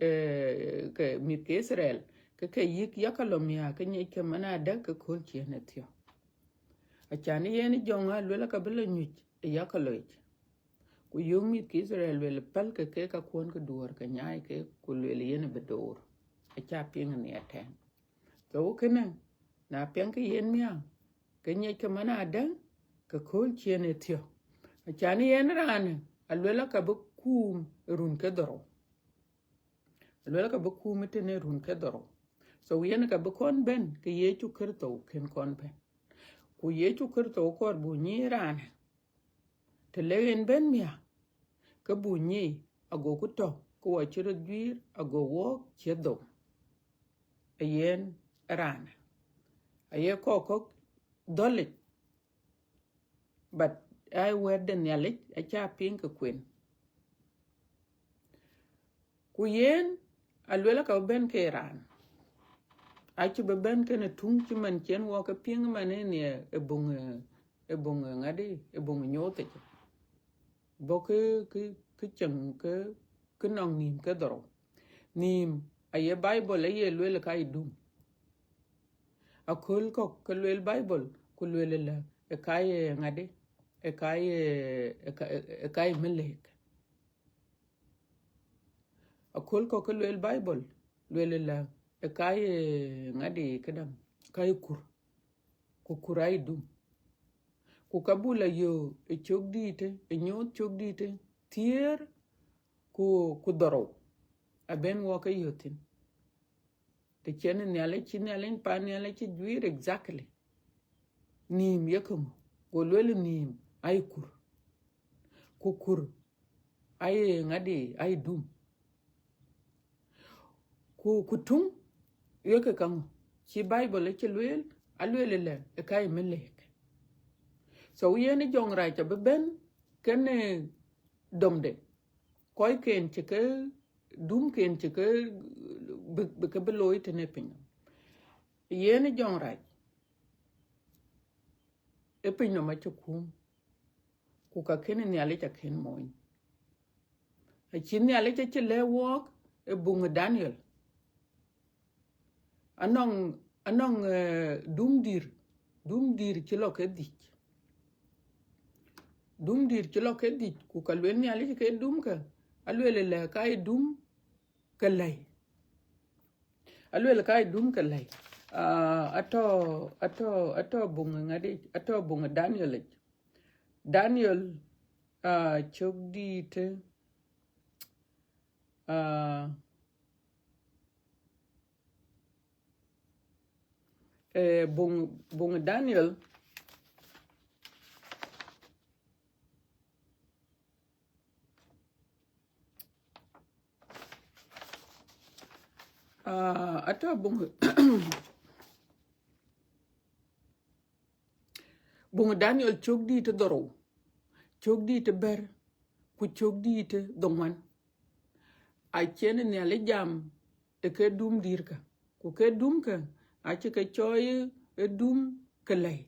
eh, ke mïth ke Itharel, ke ke yïk yakalou miäk ke nyic ke man adä ke kööl ciëën ë thiɔ̈k. Acan yen jɔŋ aluel ka bï la nyuc, ë yakë loic. Ku yöök mïth ke Itharel lueel, pälkë kek kakuɔn ke duɔ̈ɔ̈r ke nyaai kek, ku lueel yen bï door. Aca piŋ nhiɛɛr tɛ̈n. So kënë, na piɛŋkë yen miäk, ke nyiɛckë man adë, ke kööl ciëën ë thiɔ̈k. Acan yen raanë, aluel aka bï kuum ë run ke dhorou. Aluel aka bï kuum ë tënë run ke dhorou. So yen ka bï kɔn bɛ̈n, ke Yecu Kërtho kën kɔn bɛ̈n. Ku Yecu Kërtho kɔɔr buk nyic raanë. Të le yen bɛ̈n miäk, ke buk nyic, agoku tɔ̈, ke wɔ cï röt juiir, ago wɔk cï dhom. Ë yen raanë. Aye kɔc kɔ̈k dhɔ̈lic, but aa wɛ̈t de Nhialic aca piŋ ke kuen. Ku yen, aluel aka bï bɛ̈n ke raan. Acï bï bɛ̈n kënë tuŋ cï man cïn wɔ ke piŋ man ë nhiɛɛr ë buŋ, ë buŋ ŋadï, ë buŋ nyooth acï. Bɔ̈ kë, kë, kë cieŋ kë, kë nɔŋ nïïm ke dhorou. Nïïm aye Bible aye lueel ka ye dum. Aköl kɔ̈k ke lueel Bible, ku lueel ëlä, ë ka ye ŋadï, ë ka ye, ë ka, ë ka ye mëlëk. Aköl kɔ̈k ke lueel Bible, lueel ëlä, ë ka ye ŋadï këdäŋ, ka ye kur. Ku kur aye dum. Ku ka buk la yök ë cök dïïtë, ë nyooth cök dïïtë, thiëër ku, ku dhorou, abɛ̈n wɔ ke yök thïn. Të cïn Nhialic, cï Nhialic, pan Nhialic cï juiir exactly. Nïïm ye käŋö? Go lueel nïïm aye kur. Ku kur aye ŋadï, aye dum. Ku, ku tuŋ ye ke käŋö? Cï Bible acï lueel, alueel ëlä, ë ka ye mëlëk. So yen ë jɔŋ rac abï bɛ̈n kënë domde. Kɔcken cï ke, dumken cï ke bï, bï ke bï looi tënë piny nɔm. Yen ë jɔŋ rac, ë piny nɔm acï kum, ku ka kënë Nhialic akën mony. Acï Nhialic acï lɛ̈k wɔɔk ë buŋ ë Daniel. Anɔŋ, anɔŋ, eh, dum dïr, dum dïr cï lɔ ke dhïc. Dum dïr cï lɔ ke dhïc, ku ka lueel Nhialic ke dumkë, alueel ëlä ka ye dum ke lɛ̈i. Alueel ka ye dum ke lɛ̈i. Ah, atɔ̈, atɔ̈, atɔ̈ buŋ ŋadï, atɔ̈ buŋ Daniel yic. Daniel, ah, cök dïïtë, ah, eh, buŋ, buŋ Daniel, ah, atɔ̈ buŋ, buŋ Daniel cök dïïtë dhorou, cök dïïtë bɛ̈t, ku cök dïïtë dhoŋuan. Acïn Nhialic jam ë ke dum dïrkë, ku ke dumkë acï ke cɔɔi ë dum ke lɛ̈i.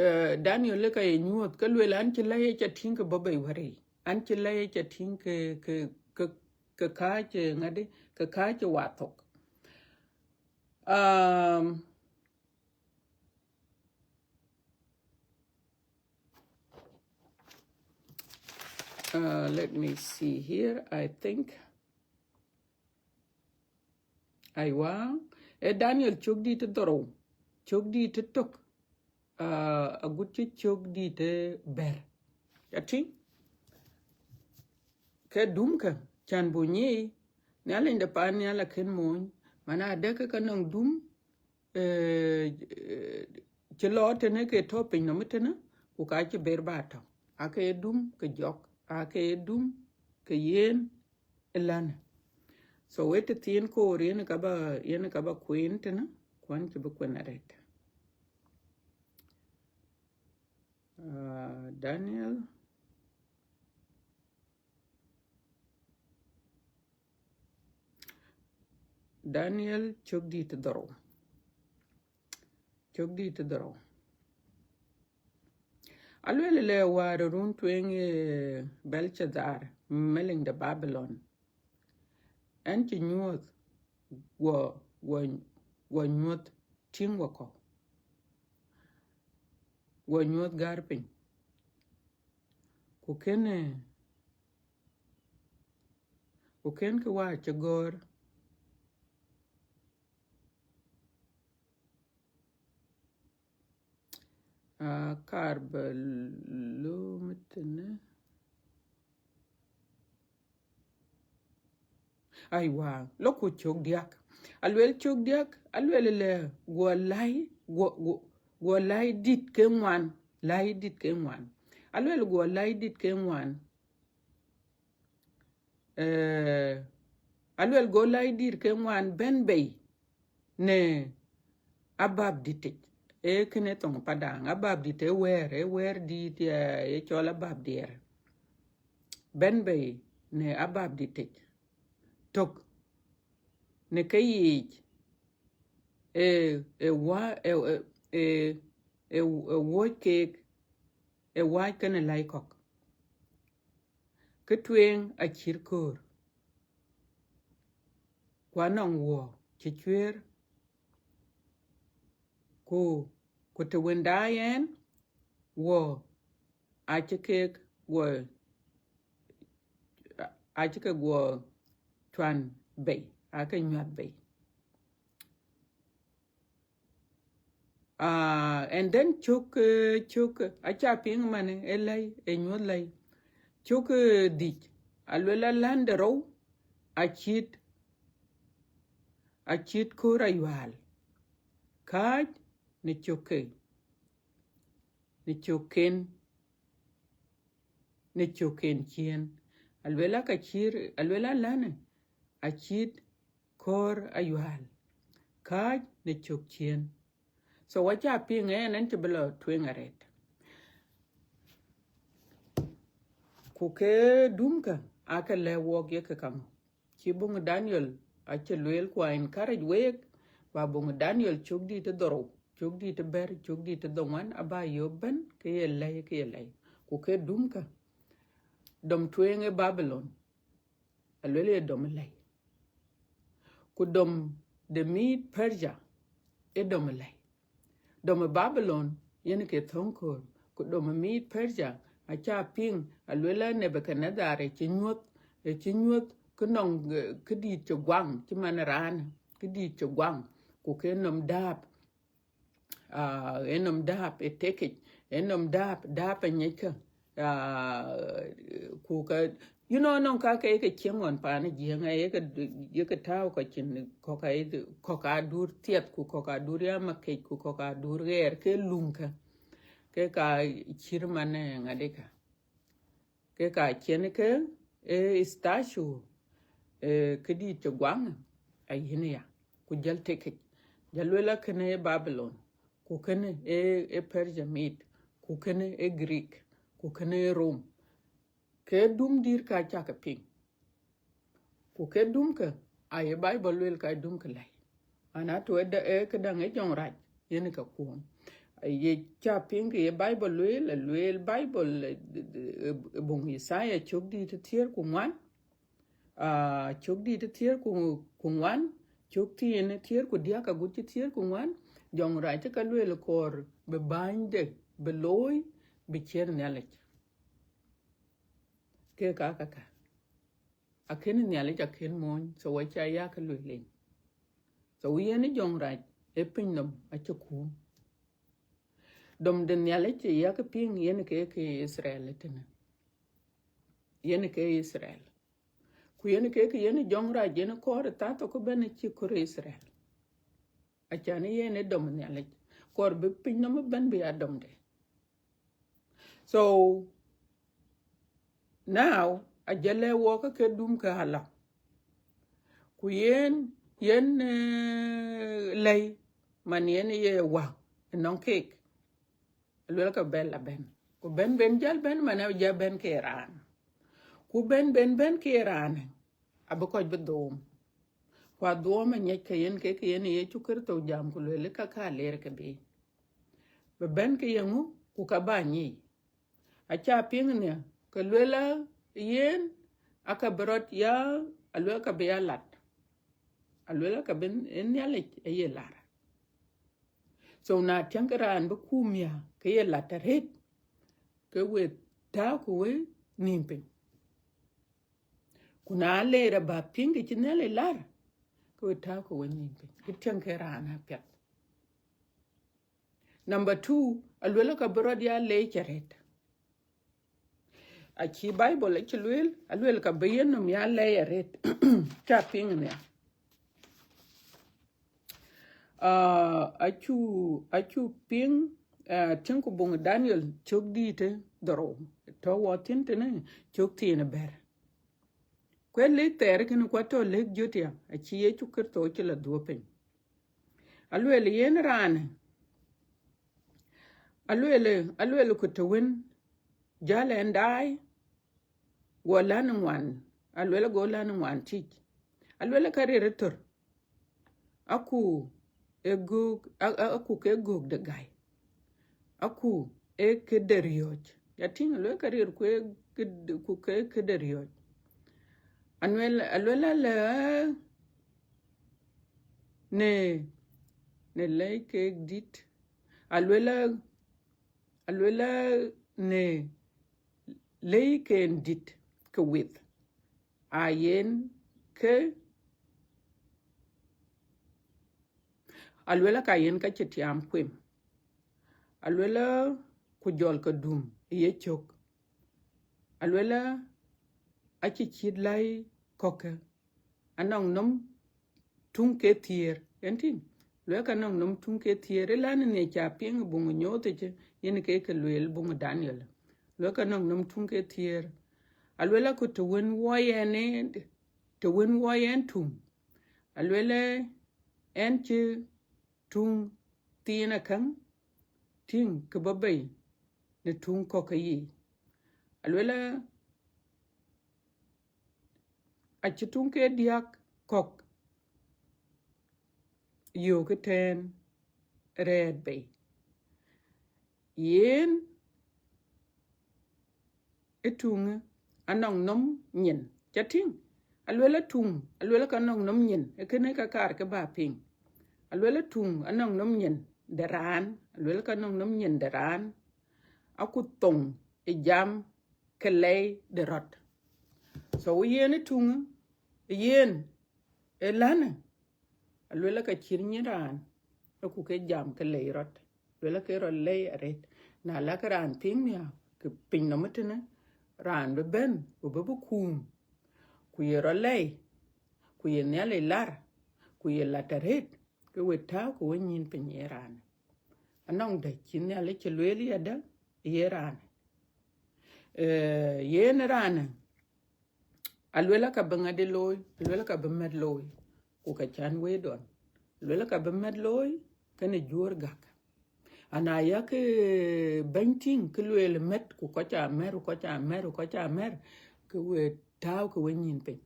Eh, Daniel ë ka ye nyuɔ̈th, ke lueel, an cï lɛ̈i ë ca tïŋ ke bɔ̈ bei wär yic, an cï lɛ̈i ë ca tïŋ ke, ke, ke, ke kääc ë ŋadï, ke kääc ë wathok. Um, uh, let me see here. I think, aiwa, ë Daniel cök dïïtë dhorou, cök dïïtë tök, ah, agut cï cök dïïtë bɛ̈t. Ca tïŋ? Ke dumkë, can buk nyic, Nhialic de pan nhial akën mony, man adë ke ka nɔŋ dum, eh, cï lɔ tënë ke tɔ̈ piny nɔm tënë, ku ka cï ber ba tɔ̈. Aake dum ke jɔk, aake dum ke yen ë län. So wet të thiin koor yen ka ba, yen ka ba kuen tënë, ku an cï bï kuen arëët. Ah, Daniel. Daniel cök dïïtë dhorou. Cök dïïtë dhorou. Alueel ëlä, wäär run tueŋ, eh, Belshathar, melik de Babilon, ɣɛn cï nyuɔ̈th, guɔ, guɔ, guɔ nyuɔ̈th tïŋ wakɔ̈u. guɔ nyuɔ̈th gäär piny. Ku kënë, ku kën kë wä cï gɔ̈ɔ̈r, aa, kaar bä lööm tënë. Aiwa, lɔ ku cök diäk. Aluel cök diäk, aluel lɛ guɔ läi, guɔ, guɔ, guɔ läi dït ke ŋuan, läi dït ke ŋuan. Aluel guɔ läi dït ke ŋuan. Eh, aluel go läi dït ke ŋuan bɛ̈n bei në abap dït yic. Ee kënë thoŋ Padaŋ, abap dït ee wɛ̈ɛ̈r, ee wɛ̈ɛ̈r dït, eh, ee cɔl abap diɛɛr. Bɛ̈n bei në abap dït yic. Tök në keyiic, ee, ee wä-, ee, ee, ee, ee, ee wuɔ̈c keek, ee wääc kenë läi kɔ̈k. Kë tueŋ acït köör, ku anɔŋ wuɔ̈ɔ̈ cï cuëër, ku, ku të wën daai ɛn, wuɔ̈ɔ̈ acï kek guɔ, acï ke guɔ cuan bei, aake nyuäth bei. Ah, and then cök, eh, cök, eh, aca piŋ man, eh, ë läi, ë nyuɔ̈th läi. Cök, eh, dhïc, aluel alän de rou, acït, acït köör ayual. Kääc në cökë, në cökken, në cökken ciëën. Aluel aka cït, aluel alän, acït köör ayual. Kääc në cök ciëën. So aca piŋ ɛn, ɛn cï bï lɔ tueŋ arëët. Ku ke dumkë, aake lɛ̈k wuɔk ye ke kaŋö. Cï buŋ Daniel acï lueel ku a encourage week, ba buŋ Daniel cök dït ë dhorou, cök dït ë bɛ̈t, cök dït ë dhoŋuan, aba yök bɛ̈n ke ye läi, ke ye läi. Ku ke dumkë, dom tueŋ ë Babylon, aluel ye dom ë läi. Ku dom de Mede Persia, ë dom ë läi. Dom ë Babylon, yen ke thöŋ köör, ku dom ë Mede Persia, aca piŋ, aluel a Nebuchadnezzar ë cï nyuɔ̈th, ë cï nyuɔ̈th kë nɔŋ, eh, kë dït cï guaŋ, cï man raan, kë dït cï guaŋ, ku ke nɔm dääp, ah, ë nɔm dääp ë tekic, ë nɔm dääp, dääp ë nyickë, ah, ku ka, you know, nɔŋ ka ke ke cieŋ ɣɔn paan ë Jiëŋ, ye ke, ye ke tääu ka cin, kɔ̈k a, kɔ̈k a dur thiɛth, ku kɔ̈k a dur ya makec, ku kɔ̈k a dur ɣɛɛr, ke luŋkë, ke ka cït man, eh, ŋadï ka. Ke ka ciɛn ke, eh, statue, eh, kë dït cï guaŋ, ayïn ya, ku jäl tekic, jäl luel a kënë ë Babylon, ku kënë ë, ë Persia Mede, ku kënë ë Greek, ku kënë ë Rome. Ke dum dït ka cakë piŋ. Ku ke dumkë, aye Bible lueel ka dumkë läi. Ana tuɛɛt de, eh, këdäŋ ë jɔŋrac, yen ke kuɔɔm. Ye ca piŋ ke ye Bible lueel, lueel Bible, eh, eh, eh, buŋ Yithaya cök dït ë thiëër ku ŋuan, ah, cök dït ë thiëër ku, ku ŋuan, cök thiin ë thiëër ku diäk agut cï thiëër ku ŋuan, jɔŋrac cï ka lueel kɔɔr bï bänyde, bï looi, bï ciɛ̈t Nhialic. Ke ka, ka, ka. Akën Nhialic akën moony, so aca yak lueel en. So yen ë jɔŋrac ë piny nɔm acï kuum. Dom de Nhialic ë yak piŋ yen ke, ke Israel ëtënë. Yen ke Israel. Ku yen ke, ke yen jɔŋrac yen kɔɔr ë thathok bɛ̈n cï kɔɔr Israel. Acan yen ë dom Nhialic. Kɔɔr bï piny nɔm bɛ̈n bï ya domde. So now, ajël ë wɔk ke dumkë ala. Ku yen, yen, eh, läi, man yen ye wä, ënɔŋ keek. Luel ke bɛ̈n la bɛ̈n. Ku bɛ̈n, bɛ̈n jäl bɛ̈n, man ajäl bɛ̈n ke raan. Ku bɛ̈n, bɛ̈n, bɛ̈n ke raan, abï kɔc bï dhuɔɔm. Ku adhuɔɔm aŋiɛc ke yen ke, ke yen Yecu Kërtho jam ku lueel ka ka ler ke bï. Bï bɛ̈n ke yeŋö, ku ka ba nyic. Aca piŋ nhial, ke luel a yen, aka bï rɔt ya, aluel ka bï ya lat. Aluel ka bï Nhialic aye lar. So na tiɛŋkë raan bï kuum ya ke ye lat arëët, ke we tääu ke we nïïm piny. Ku na leer aba piŋ ke cï Nhialic lar, ke we tääu ke we nïïm piny. Kë tiɛŋkë raan apiɛth. Number two, aluel ka bï rɔt ya leec arëët. Acï Bible acï lueel, aluel ka bï yenhom ya leec arëët. Ca piŋ nia. Ah, acu, acu piŋ, ah, tiŋ ku buŋ Daniel cök dïïtë dhorou. Tɔ̈ wɔ thïn tënë cök thiin bɛ̈r. Kuɛ lëk thɛɛr kënë kuat tɔ̈ lëk jöt ya, acï Yecu Kërtho cï la dhuɔ̈k piny. Aluel yen raanë, aluel, aluel ku të wën jäl ɛn daai, guɔ län ŋuan, aluel go län ŋuan tic. Aluel ka riɛr ë thör, aku ë göök, a- a- aku ke göök de gäi, aku ë këde riɔ̈ɔ̈c. Ya tïŋ, aluel ka riɛr ku ë këde- ku ke këde riɔ̈ɔ̈c. Anuel, aluel alë në, në lɛ̈i keek dït. Aluel, aluel në lɛ̈i keen dït ke weth. A yen ke, aluel ka yen ka cï tiaam kuem. Aluel ku jɔl ke dum ë yecök. Aluel acï cït läi kɔ̈kkë, anɔŋ nɔm tuŋ ke thiëër, yen tïŋ. Luel ka nɔŋ nɔm tuŋ ke thiëër, ëlan ë ŋic ca piŋ buŋ nyooth ëcë, yen ke ke lueel buŋ Daniel. Luel ka nɔŋ nɔm tuŋ ke thiëër. Aluel aku të wën wɔ yɛn ë, të wën wɔ yɛn tuŋ. Aluel ɛn cï tuŋ thiin akäŋ tïŋ ke bɔ̈ bei në tuŋ kɔ̈kkë yiic. Aluel acï tuŋ ke diäk kɔ̈k yök ëtɛ̈ɛ̈n rɛɛt bei. Yen ë tuŋë anɔŋ nɔm nyin. Ca tïŋ? Aluel atuŋ, aluel ka nɔŋ nɔm nyin, ë kënë ka kaar ke bä piŋ. Aluel atuŋ anɔŋ nɔm nyin de raan, aluel ka nɔŋ nɔm nyin de raan, aku thoŋ ë jam ke lɛi de rɔt. So yen ë tuŋë, yen ë länë, aluel ka cït nyin raan, aku ke jam ke lɛi rɔt, luel ke rɔt lɛi arëët. Na lakë raan piŋ nhiaar ke piny nɔm ëtënë, raan bï bɛ̈n ku bï bï kuum, ku ye rɔt lɛi, ku ye Nhialic lar, ku ye lat arëët, ke we tääu ke we nyïn piny ye raan. Anɔŋ dɛ cï Nhialic cï lueel yadë ye raan. Eh, yen raan, aluel ka bï ŋadï looi, aluel ka bï mɛt looi, ku ka cän wëëdɔn. Aluel ka bï mɛt looi, kënë juöör gäk. Ana yak bɛ̈ny tïŋ kë lueel mɛt, ku kɔc aa mɛr, ku kɔc aa mɛr, ku kɔc aa mɛr, ke we tääu ke we nyïn piny.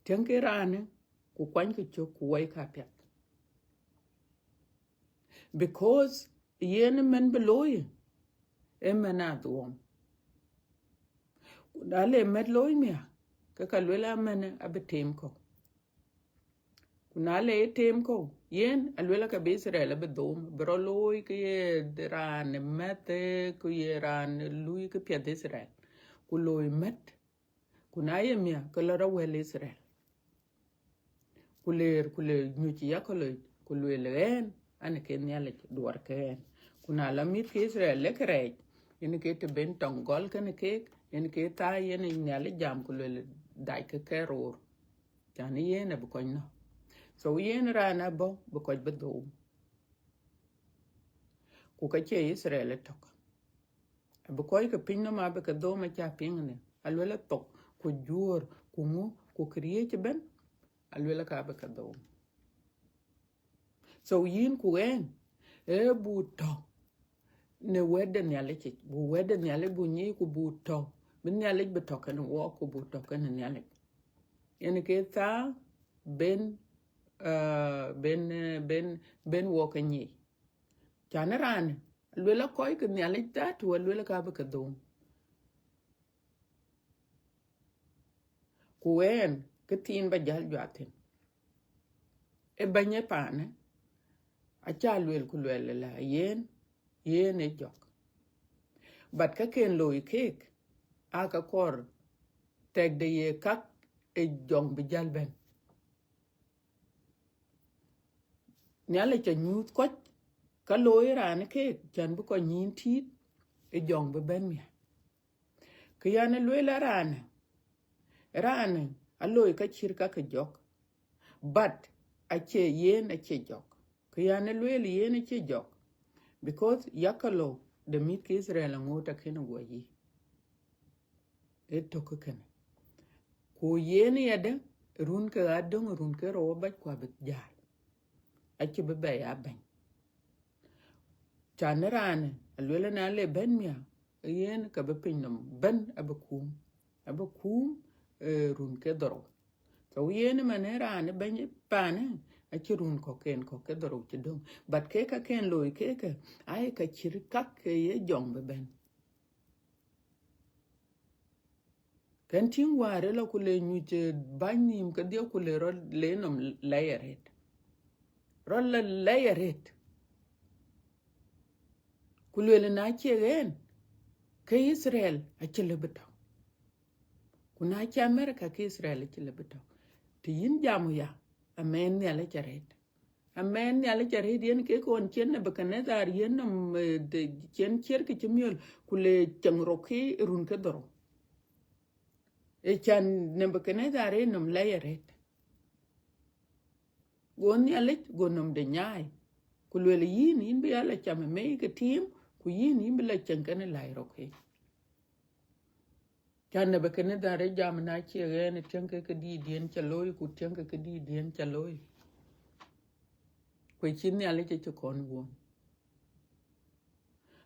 Tiɛŋkë raanë, ku kuanykë cök, ku wɔikë apiɛth. Because yen ëmɛn bï looi, ëmɛn adhuɔm. Ku na le mɛt looi mia, ke ka luel amɛnë abï teem kɔ̈u. Ku na le teem kɔ̈u, yen aluel ka bï Itharel abï dhom, bï rɔt looi ke ye raan mɛth, ku ye raan lui ke piɛth Itharel. Ku looi mɛt, ku na ye mia, ke lɔ rɔt wɛl Itharel. Ku leer, ku le nyuc yakölöc, ku lueel ɣɛn, an ke Nhialic duɔr ke ɣɛn. Ku na la mïth ke Itharel lek rɛɛc, yen ke të ben tɔŋ gɔl kënë keek, yen ke thaa yen Nhialic jam, ku lueel dac ke kɛ roor. Cän yen abï kɔc nɔ̈k. So yen raan abɔ̈ bï kɔc bï dhom. Ku ka cie Itharel ëtök. Abï kɔc ke piny nɔm abï ke dhom aca piŋ ni. Aluel athok, ku juöör, ku ŋu, ku këriëëc ëbɛ̈n, aluel ka abï ke dhom. So yïn ku ɣɛn, ee bu tɔ̈ në wɛ̈t de Nhialic yic, bu wɛ̈t de Nhialic bu nyic, ku bu tɔ̈, bï Nhialic bï tɔ̈ kënë wɔɔk, ku bu tɔ̈ kënë Nhialic. Yen ke thaa ben, ah, ben, eh, ben, ben wɔɔk ke nyic. Cän raan, aluel akɔc ke Nhialic dhatu, aluel ka bï ke dhom. Ku ɣɛn, kë thiin ba jäl juak thïn. Ë bɛ̈ny ë paanë, Aca lueel ku lueel la yen, yen ë jɔk. But ka ken looi keek, aa ka kɔɔr tɛkde ye kak ë jɔŋ bï jäl bɛ̈n. Nhialic ca nyuuth kɔc, ka looi raan keek, cän bï kɔc nyïn tiit, ë jɔŋ bï bɛ̈n miäk. Kë yan ë lueel ë raanë, raanë alooi ka cït ka ke jɔk, but acie yen acie jɔk. Kë yan ë lueel yen acie jɔk, because yakalo de mïth ke Israel aŋoot akën guɔ yï. Ë tök kënë. Ku yen yadë, run ke adöŋ, run ke rou abac ku abï jäl. Acï bï bɛ ya bɛ̈ny. Cän raanë, alueel na le bɛ̈n miäk, yen ka bï piny nɔm bɛ̈n abï kuum. Abï kuum, eh, run ke dhorou. So yen man ë raan ë bɛ̈ny paanë, acï run kɔ̈k ken kɔ̈k ke dhorou cï döŋ. But ke ka ken looi kekë, aye ka cït kak ke ye jɔŋ bï bɛ̈n. Kën tïŋ wäär ë lɔ ku le nyuc, eh, bäny nïïm kedhie ku le rɔt le nɔm lɛi arëët. Rɔt la lɛi arëët. Ku lueel na cie ɣɛn, ke Israel acï lëu bï tɔ̈. Ku na cï America, ke Israel acï lëu bï tɔ̈. Të yïn jam ya, amɛɛn Nhialic arëët. Amɛɛn Nhialic arëët yen ke kɔn cien Nebukadnezar yen nɔm, eh, de, cien ciɛɛr ke cï miöl, ku le ceŋ rok ke run ke dhorou. Ë cän Nebukadnezar ë nɔm lɛi arëët. Go Nhialic, go nɔm de nyaai. Ku lueel yïn, yïn bï ya la cam ë mei ke tiim, ku yïn, yïn bï la ceŋ kenë läi rok ke. Cän Nebukadnezar ë jam na cie ɣɛn, tiɛŋkë këdïïtdiɛn ca looi, ku tiɛŋkë këdïïtdiɛn ca looi. Ku cï Nhialic acï kɔn guɔ̈m.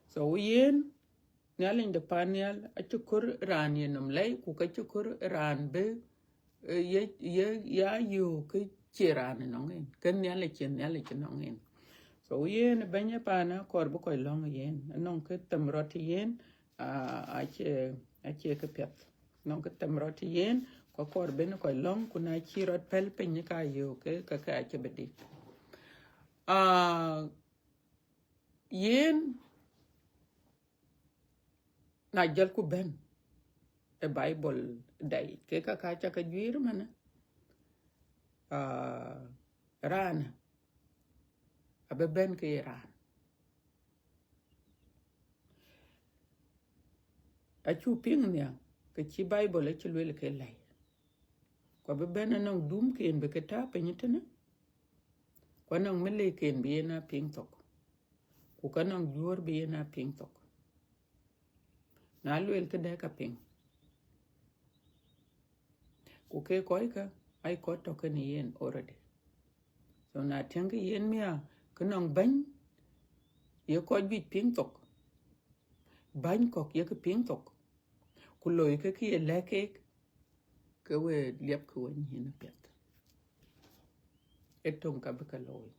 So yen, Nhialic de pan nhial acï kɔɔr raan ye nɔm lɛi, ku ka cï kɔɔr raan bï, eh, ye, ye, ya yöök ke cie raan ënɔŋ en. Ke Nhialic cie Nhialic ënɔŋ en. So yen bɛ̈ny ë paanë akɔɔr bï kɔc lɔ̈ŋ yen. Anɔŋ kë them rɔt yen, ah, acie, acie kë piɛth. Anɔŋ kë them rɔt yen, ku akɔɔr bï kɔc lɔ̈ŋ, ku na cï rɔt pɛ̈l piny ka yöök ke, ke, ke acï bï dït. Ah, yen, na jɔlku bɛ̈n ë Bible dai, ke ka ka ca ke juiir manë, ah, raanë abï bɛ̈n ke ye raan. Acu piŋ nhial, ke cï Bible acï lueel ke lɛi. Ku abï bɛ̈n anɔŋ dumken bï ke tääu piny tënë, ku anɔŋ mëlëiken bï yen a piŋ thok, ku ka nɔŋ juöör bï yen a piŋ thok. Na lueel këdë ka piŋ. Ku ke kɔckë, ai kɔc tɔ̈ kenë yen already. So na tiɛŋkë yen miäk, ke nɔŋ bäny ye kɔc juëc piŋ thok, bäny kɔ̈k yekë piŋ thok, ku loikë kë ye lɛ̈k keek, ke we liɛpkë we nyïn apiɛth. Ë töŋ ka bï ke looi.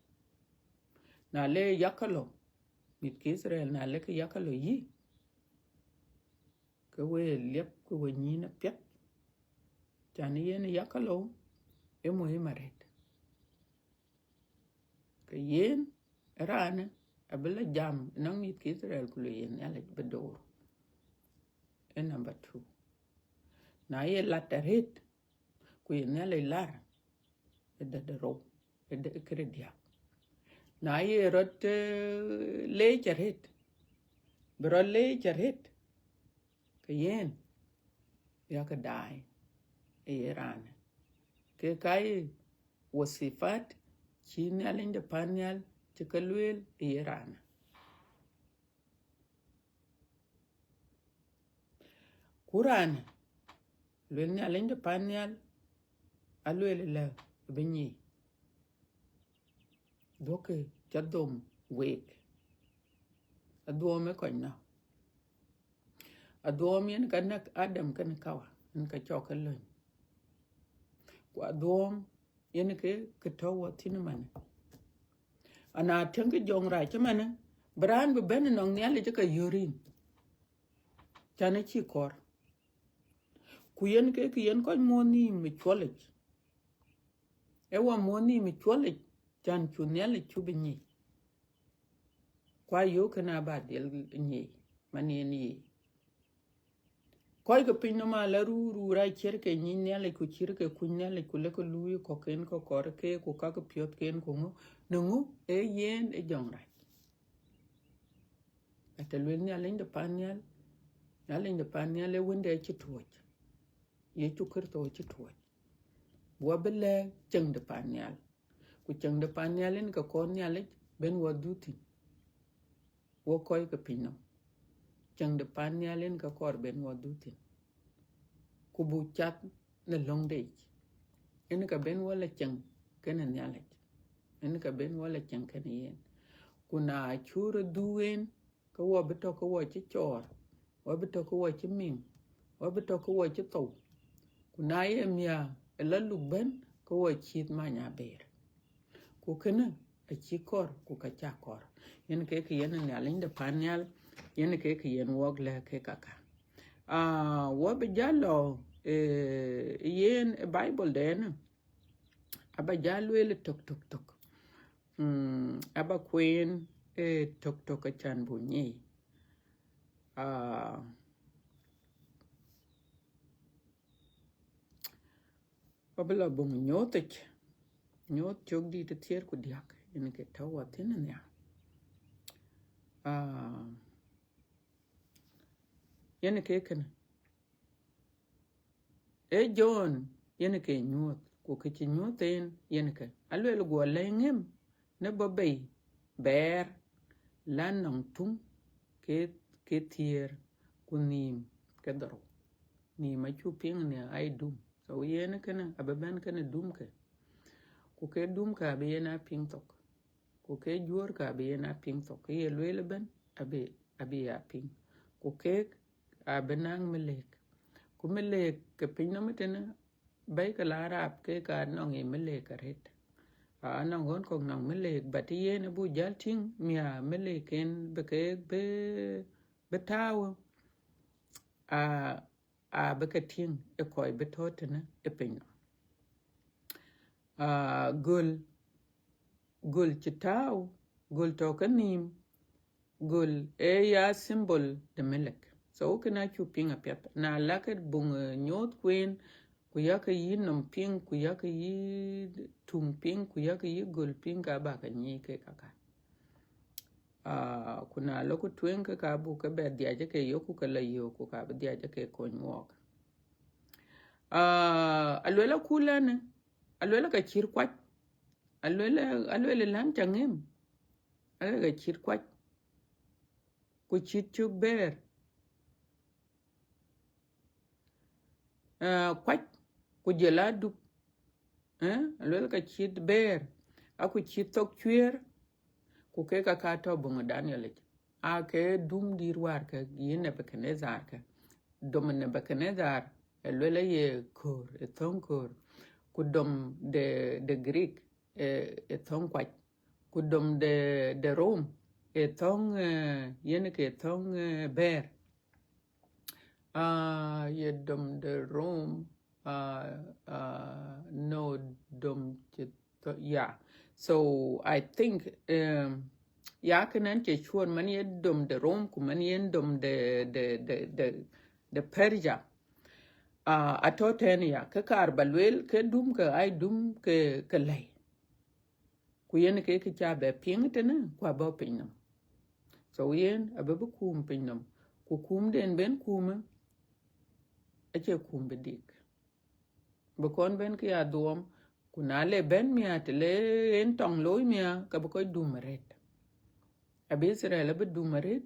Na le yakalo, mïth ke Israel, na le ke yakalo yï, ke we liɛpkë we nyïn apiɛth. Cän yen yakalo ë muhim arëët. Ke yen raanë abï la jam nɔŋ mïth ke Israel, ku le yen Nhialic bï door. Ë number two. Na ye lat arëët, ku ye Nhialic lar, ë dɛ̈t de rou, ë dɛ̈t këde diäk. Na ye rɔt, eh, leec arëët, bï rɔt leec arëët, ke yen yakë daai ë ye raanë. Ke ka ye wasifat cï Nhialic de pan nhial cï ke lueel ë ye raanë. Ku raanë, lueel Nhialic de pan nhial, alueel lɛ bï nyic. Duɔ̈kkë ca dhom week. Adhuɔɔm ë kɔc nɔ̈k. Adhuɔɔm yen ka näk Adam kenë Kawa, yen ka cɔk ke löny. Ku adhuɔɔm yen ke, ke tɔ̈ wɔ thïn ëmanë. Ana tiɛŋkë jɔŋrac ëmanë, bï raan bï bɛ̈n ënɔŋ Nhialic ë ka yöör yïn. Cän acï kɔɔr. Ku yen ke kë yen kɔc muɔ̈ɔ̈th nhïïm ë cuɔlic. Ë wɔ muɔ̈ɔ̈th nhïïm ë cuɔlic, cän cu Nhialic cu bï nyic. Ku ayök kënë aba dhiɛl nyic man yen ye. Kɔc ke piny nɔm ala ruu ruu ra ciɛr ke nyic Nhialic, ku ciɛr ke kuc Nhialic, ku lek ke luui kɔ̈kken ke kɔɔr ke, ku kak piɔ̈thken, ku ŋö, në ŋö, ee yen ë jɔŋ rac. Ate luel Nhialic de pan nhial, Nhialic de pan nhial ee Wënde acï tuɔ̈c. Yecu Kërtho acï tuɔ̈c. Wɔ bï lɛ̈k cieŋ de pan nhial. Ku cieŋ de pan nhial yen ke kɔɔr Nhialic ben wɔ dhuk thïn. Wɔ kɔc ke piny nɔm, cieŋ de pan nhial yen ke kɔɔr ben wɔ dhuk thïn. Ku buk cath në löŋde yic. Yen ke ben wɔ la cieŋ kenë Nhialic. Yen ke ben wɔ la cieŋ kenë yen. Ku na cuk rɔt dhuk yen, ke wɔ bï tɔ̈ ke wɔ cï cɔɔr, wɔ bï tɔ̈ ke wɔ cï miŋ, wɔ bï tɔ̈ ke wɔ cï thou. Ku na ye miäk ë la luk bɛ̈n, ke wɔ cït many abëër. Ku kënë acï kɔɔr, ku ka ca kɔɔr. Yen ke kë yen Nhialic de pan nhial, yen ke kë yen wɔk lɛ̈k ke kaka. Ah, wɔ bï jäl lɔ, eh, yen ë Bible de ënë, aba jäl lueel tök, tök, tök. Mm, aba kueen, eh, tök, tök acän buk nyic. Ah, wɔ bï lɔ buŋ Nyuuth yic. Nyuuth cök dït ë thiëër ku diäk, yen ke tɔ̈ wɔ thïn ë nhial. Ah, yen ke kënë. Ee John yen ke nyuɔɔth, ku kë cï nyuɔɔth en yen ke, aluel guɔ lɛ̈k ŋëm në bɔ̈ bei bɛɛr, la nɔŋ tuŋ ke, ke thiëër, ku nhïïm ke dhorou. Nhïïm acuk piŋ në ai dum. So yen kënë abï bɛ̈n kenë dum ke. Ku ke dum ke abï yen aa piŋ thok. Ku ke juöör ke abï yen aa piŋ thok. Ke ye lueel ëbɛ̈n, abï, abï aa piŋ. Ku keek abï naŋ mëlëk. Ku mëlëk ke piny nɔm ëtënë, bɛ̈i ke la rap ke ka nɔŋ ye mëlëk arëët. Aa, nɔŋ ɣön kɔ̈k nɔŋ mëlëk, but yen abuk jäl tïŋ miäk mëlëk en bï ke bï, bï tääu. Aa, abï ke tïŋ ë kɔc bï tɔ̈ tënë ë piny nɔm. Aa, göl, göl cï tääu, göl tɔ̈ ke nhïïm, göl ee ya symbol de mëlëk. So kënë acuk piŋ apiɛth. Na lakë buŋ, eh, nyuɔɔth kueen, ku yakë yï nɔm piŋ, ku yakë yï tuŋ piŋ, ku yakë yï göl piŋ, ka ba ke nyic ke kaka. Ah, ku na lɔ ku tueŋ ke ka buk ke bɛ dhiac ke yok, ku ke la yök, ku ka bï dhiac ke kony wɔɔk. Ah, aluel akul ɛnë, aluel ka cït kuac, aluel, aluel län ca ŋëm, aluel ka cït kuac, ku cït cök bɛɛr. Ah, kuac, ku jɔl a dup, eh, aluel ka cït bɛɛr, aku cït thok cuëër, ku kek aka tɔ̈ buŋ Daniel yic. Aa ke dum dït wäär ke yï Nebukadnezar ke. Dom Nebukadnezar, aluel ye köör, ë thöŋ köör. Ku dom de, de Greek, ë, ë thöŋ kuac. Ku dom de, de Rome, ë thöŋ, eh, yen ke thöŋ, eh, bɛɛr. Ah, ye dom de Rome, ah, ah, no, dom cï thö-, yeah. So I think, um, ya kënë cï cuɔt man ye dom de Rome, ku man ye dom de, de, de, de, de Persia. Ah, atɔ̈ tɛ̈n ya, ke kaar ba lueel, ke dum ke ai dum ke, ke lɛ̈i. Ku yen ke kë ca bɛ piŋ tënë, ku abɔ̈ piny nɔm. So yen abï bï kuum piny nɔm. Ku kuumden ben kuumë, acie kuum bï dik. Bï kɔn ben ke ya dhuɔɔm, ku na le ben miäk, të le en tɔŋ looi miäk, ka bï kɔc dum arëët. Abï Itharel abï dum arëët,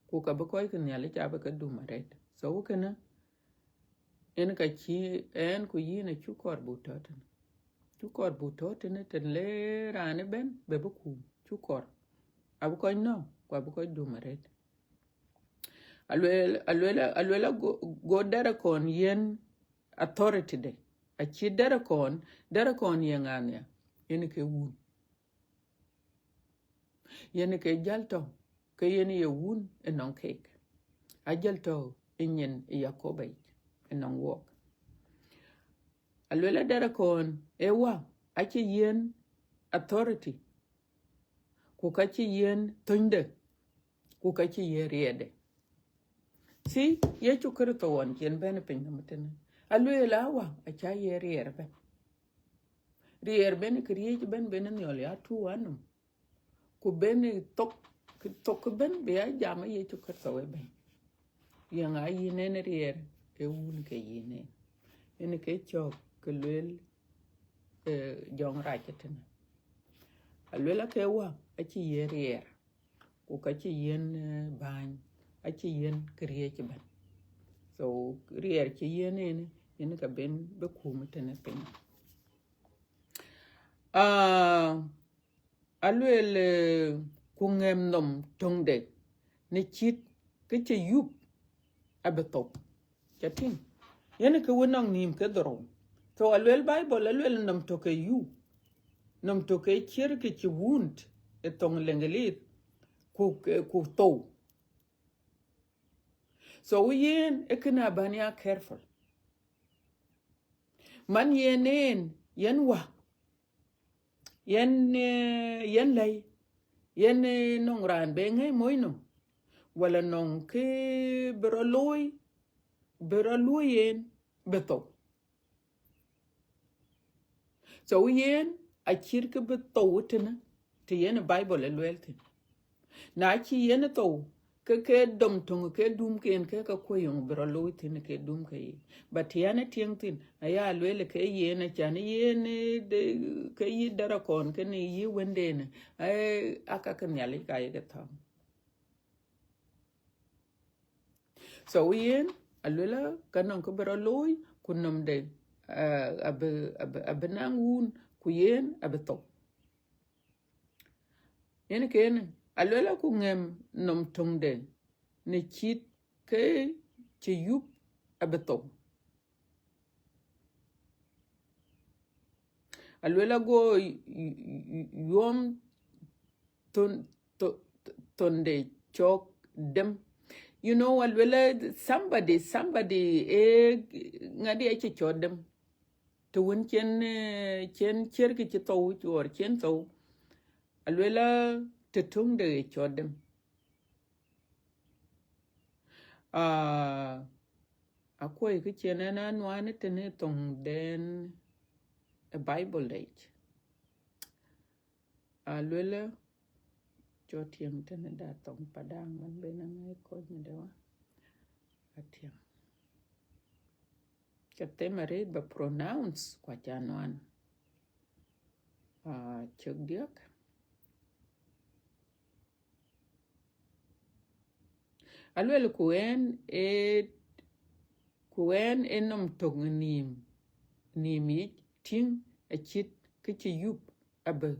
ku ka bï kɔc ke Nhialic abï ke dum arëët. So kënë, en ka cï ɛn ku yïn acuk kɔɔr buk tɔ̈ tënë. Cuk kɔɔr buk tɔ̈ tënë, të le raan ëbɛ̈n bɛ bï kuum, cuk kɔɔr. Abï kɔc nɔ̈k, ku abï kɔc dum arëët. Aluel, aluel, aluel ago, go dɛ̈t akɔn yiën authority de. Acït dɛ̈t akɔn, dɛ̈t akɔn ye ŋa nhial, yen ke wun. Yen ke jäl tɔ̈, ke yen ye wun ënɔŋ keek. Ajäl tɔ̈ ë nyin ë Yakoba yic, ënɔŋ wɔɔk. Aluel adɛ̈t akɔn, ee wä, acï yiën authority, ku ka cï yiën thönyde, ku ka cï ye riɛɛrde. Thii, Yecu Kërtho ɣɔn cï en bɛ̈n piny nɔm tënë, alueel, Awä, acä ye riɛɛr bɛ̈n. Riɛɛr bɛ̈n këriëëc bɛ̈n, bɛ̈n nhiɔl ya tuuc anɔm. Ku bɛ̈n thok, thok bɛ̈n bï ya jam ë Yecu Kërtho ë bɛ̈n. Yeŋa yïn en riɛɛr, ee wun ke yïn en. En ke cɔk ke lueel, eh, jɔŋrac ëtënë. Alueel, Awä, acï ye riɛɛr, ku ka cï yen, eh, bääny, acï yen këriëëc bɛ̈n. So, riɛɛr cï yen en, yen ka bɛ̈n bï kum tënë piny. Ah, alueel, eh, ku ŋɛm nɔm töŋde, në cït kë cï yup abï thou. Ca tïŋ? Yen kë wën nɔŋ nïïm ke dhorou. So alueel Bible, alueel nɔm tök ke yup. Nɔm tök ke ciɛ̈t kë cï wound ë thoŋ Leŋgelith, ku, ku thou. So yen ë kënë abän ya careful. Man yen en, yen wä, yen, eh, yen lɛ̈i, yen, eh, nɔŋ raan bï ŋɛ̈i moc nɔm, wala nɔŋ kë bï rɔt looi, bï rɔt luɔ̈i yen bï thou. So yen acït kë bï thou tënë, të yen Bible ë lueel thïn. Na cï yen thou, ke ke dɔm töŋ ke dumken ke ka kuɔ̈c yɔŋ bï rɔt looi thïn ke dumke yiic. But të yɛn ë tiɛŋ thïn, aya lueel ke yen, acan yen, eh, de, ke yï dɛ̈r akɔn kënë yï wënden, eh, aka ke Nhialic ka ye ke thäm. So yen, alueel, ka nɔŋ kë bï rɔt looi, ku nɔmde, eh, abï, abï, abï naŋ wound, ku yen abï thou. Yen kënë, alueel, ku ŋɛm nɔm töŋde, në cït kë cï yup abï thou. Alueel, go y-, y-, y-, yuɔm thon, tho-, thonde cɔk dem. You know, alueel, somebody, somebody, eh, ŋadï acï cɔk dem. Të wën cïn, eh, cïn ciɛ̈t kë cï thou, or cïn thou. Alueel, të töŋde cɔk dem. Ah, akuɔ̈c kë cïn en anuaan tënë thoŋden ë Bible yic. Alueel, cɔk tiɛŋ tënë da thoŋ Padaŋ man bɛ̈n aŋɛ̈i kɔc në dë wä. Atiɛŋ. Ke them arëët ba pronounce, ku aca nuan. Ah, cök diäk. Alueel, ku ɣɛn ë, ku ɣɛn ë nɔm tök nïïm, nïïm yic tïŋ acït kë cï yup abï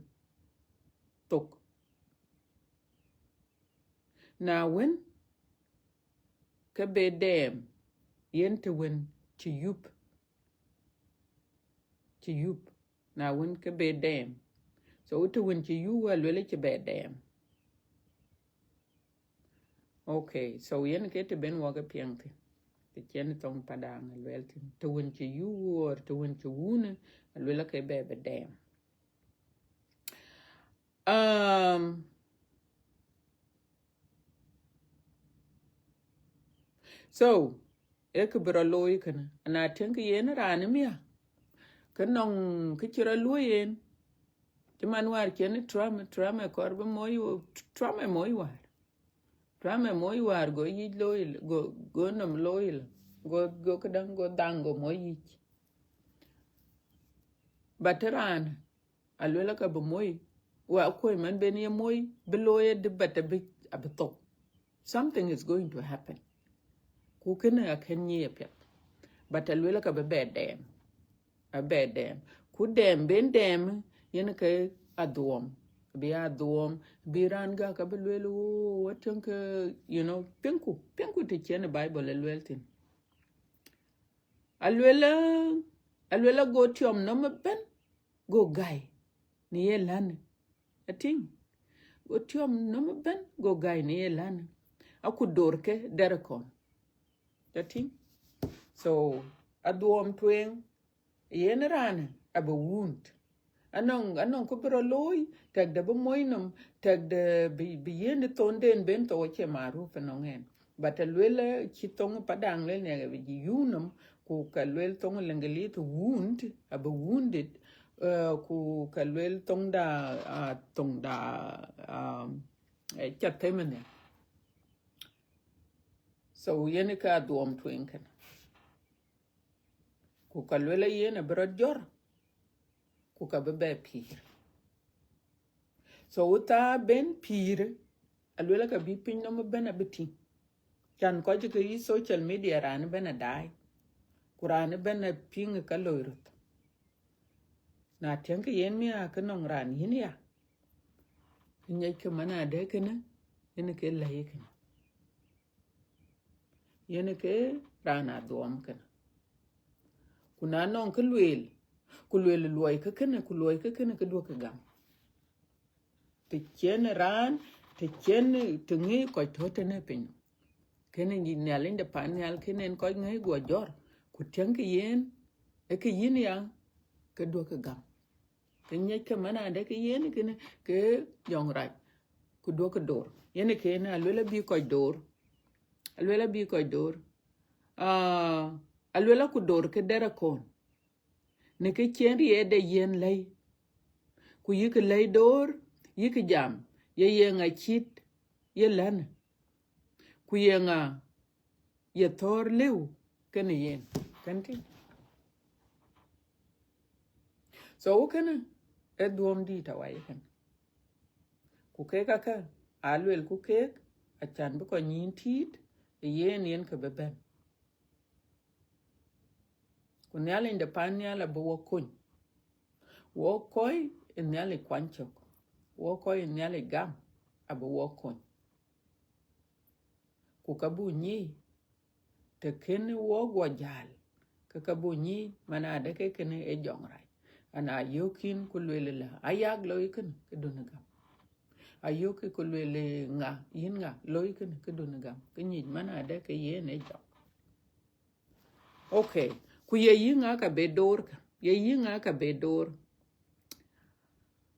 thou. Na wën, ke bï dɛɛm, yen të wën cï yup, cï yup. Na wën ke bï dɛɛm. So të wën cï yup, alueel, cï bï dɛɛm. Okay, so yen ke të bɛ̈n wɔ ke piɛŋ thïn. Të cïn thoŋ Padaŋ alueel thïn. Të wën cï yup, or të wën cï wound, alueel, ke bï bï dɛɛm. Um, so, ee kë bï rɔt looi kënë, na tiɛŋkë yen raan ë miäk, ke nɔŋ kë cï rɔt luɔ̈i yen. Cï man wäär cïn Trump, Trump ë kɔɔr bï moc, Trump ë moc wäär. Trump ë moc wäär, go yic looi, go, go nɔm looi, go, go këdäŋ, go dhaŋ, go moc yic. But raan, alueel, ka bï moc, wa kuɔ̈c man bɛ̈n ye moc, bï looi ëdï, but abï, abï thou. Something is going to happen. Ku kënë akën nyic apiɛth. But alueel, ka bï bɛ dɛɛm. Abɛ dɛɛm. Ku dɛɛm bï dɛɛm, yen ke adhuɔm. Bï adhuɔm, bï raan gäk abï lueel, oh, watiɛŋkë, you know, piɛŋku, piɛŋku të cïn Bible ë lueel thïn. Alueel, alueel, go tiɔm nɔm ëbɛ̈n, go gäi në ye länë. Atïŋ, go tiɔm nɔm ëbɛ̈n, go gäi në ye länë. Aku dorkë dɛ̈r kɔn. Atïŋ. So, adhuɔm tueŋ, yen raanë abï wound. Anɔŋ, anɔŋ kë bï rɔt looi, tɛ̈kdɛ bï moc nɔm, tɛ̈kdɛ bï, bï yen ë thonden ben thou acie maruf ënɔŋ ɛn. But aluel, eh, cï thoŋ Padaŋ luel nhiɛk, bï yï yuu nɔm, ku ka luel thoŋ Lëŋgëlith wound, abï wounded, eh, ku ka luel thoŋda, ah, thoŋda, ah, eh, ca them ënhial. So yen ë ka dhuɔɔm tueŋ kënë. Ku ka luel yen abï rɔt jɔr, ku ka bï bɛ pïïr. So wutha ben pïïr, aluel ka bï piny nɔm ëbɛ̈n abï tïŋ. Can kɔc ke yï social media raan ëbɛ̈n adaai, ku raan ëbɛ̈n apiŋ ka loi röt. Na tiɛŋkë yen miäk ke nɔŋ raan yïn ya, ke ŋiɛckë man adë kënë, yen ke lɛ̈i kënë. Yen ke raan adhuɔɔm kënë. Ku na nɔŋ kë lueel, ku lueel luɔi kë kënë, ku luɔi kë kënë, ke duɔ̈kkë gam. Të cïn raan, të cïn, të ŋic kɔc tɔ̈ tënë piny. Kënë nyic Nhialic de pan nhial, kënë en kɔc ŋic guɔ jɔr, ku tiɛŋkë yen, ë kë yïn ya, ke duɔ̈kkë gam. Ke ŋiɛckë man adë ke yen kënë, ke jɔŋrac, ku duɔ̈kkë door. Yen kënë aluel abï kɔc door. Aluel abï kɔc door. Ah, aluel aku door ke dɛ̈t akɔ̈n. Në kë cïn riɛɛt de yen lɛ̈i. Ku yïkë lɛ̈i door, yïkë jam, ye ye ŋa cït, ye lɛ̈në. Ku ye ŋa ye thɔ̈ɔ̈r lëu kënë yen. Kën tïŋ. So kënë, ë dhuɔɔm dït awai kënë. Ku kek akä, aluelku kek, acan bï kɔc nyïn tïït, ë yen yen kë bï bɛ̈n. Ku Nhialic de pan nhial abï wɔ kony. Wɔ kɔc ë Nhialic kuany cök. Wɔ kɔc ë Nhialic gam abï wɔ kony. Ku ka buk nyic, të kën wɔ guɔ jäl, ke ka buk nyic man adë ke kënë ë jɔŋrac. Ana yök yïn ku lueel la, ayak looi kënë, ke dun gam. Ayök ku lueel ŋa, yïn ŋa, looi kënë, ke dun gam. Ke nyic man adë ke yen ë jɔŋ. Okay, ku ye yï ŋa ka be door kë? Ye yï ŋa ka be door?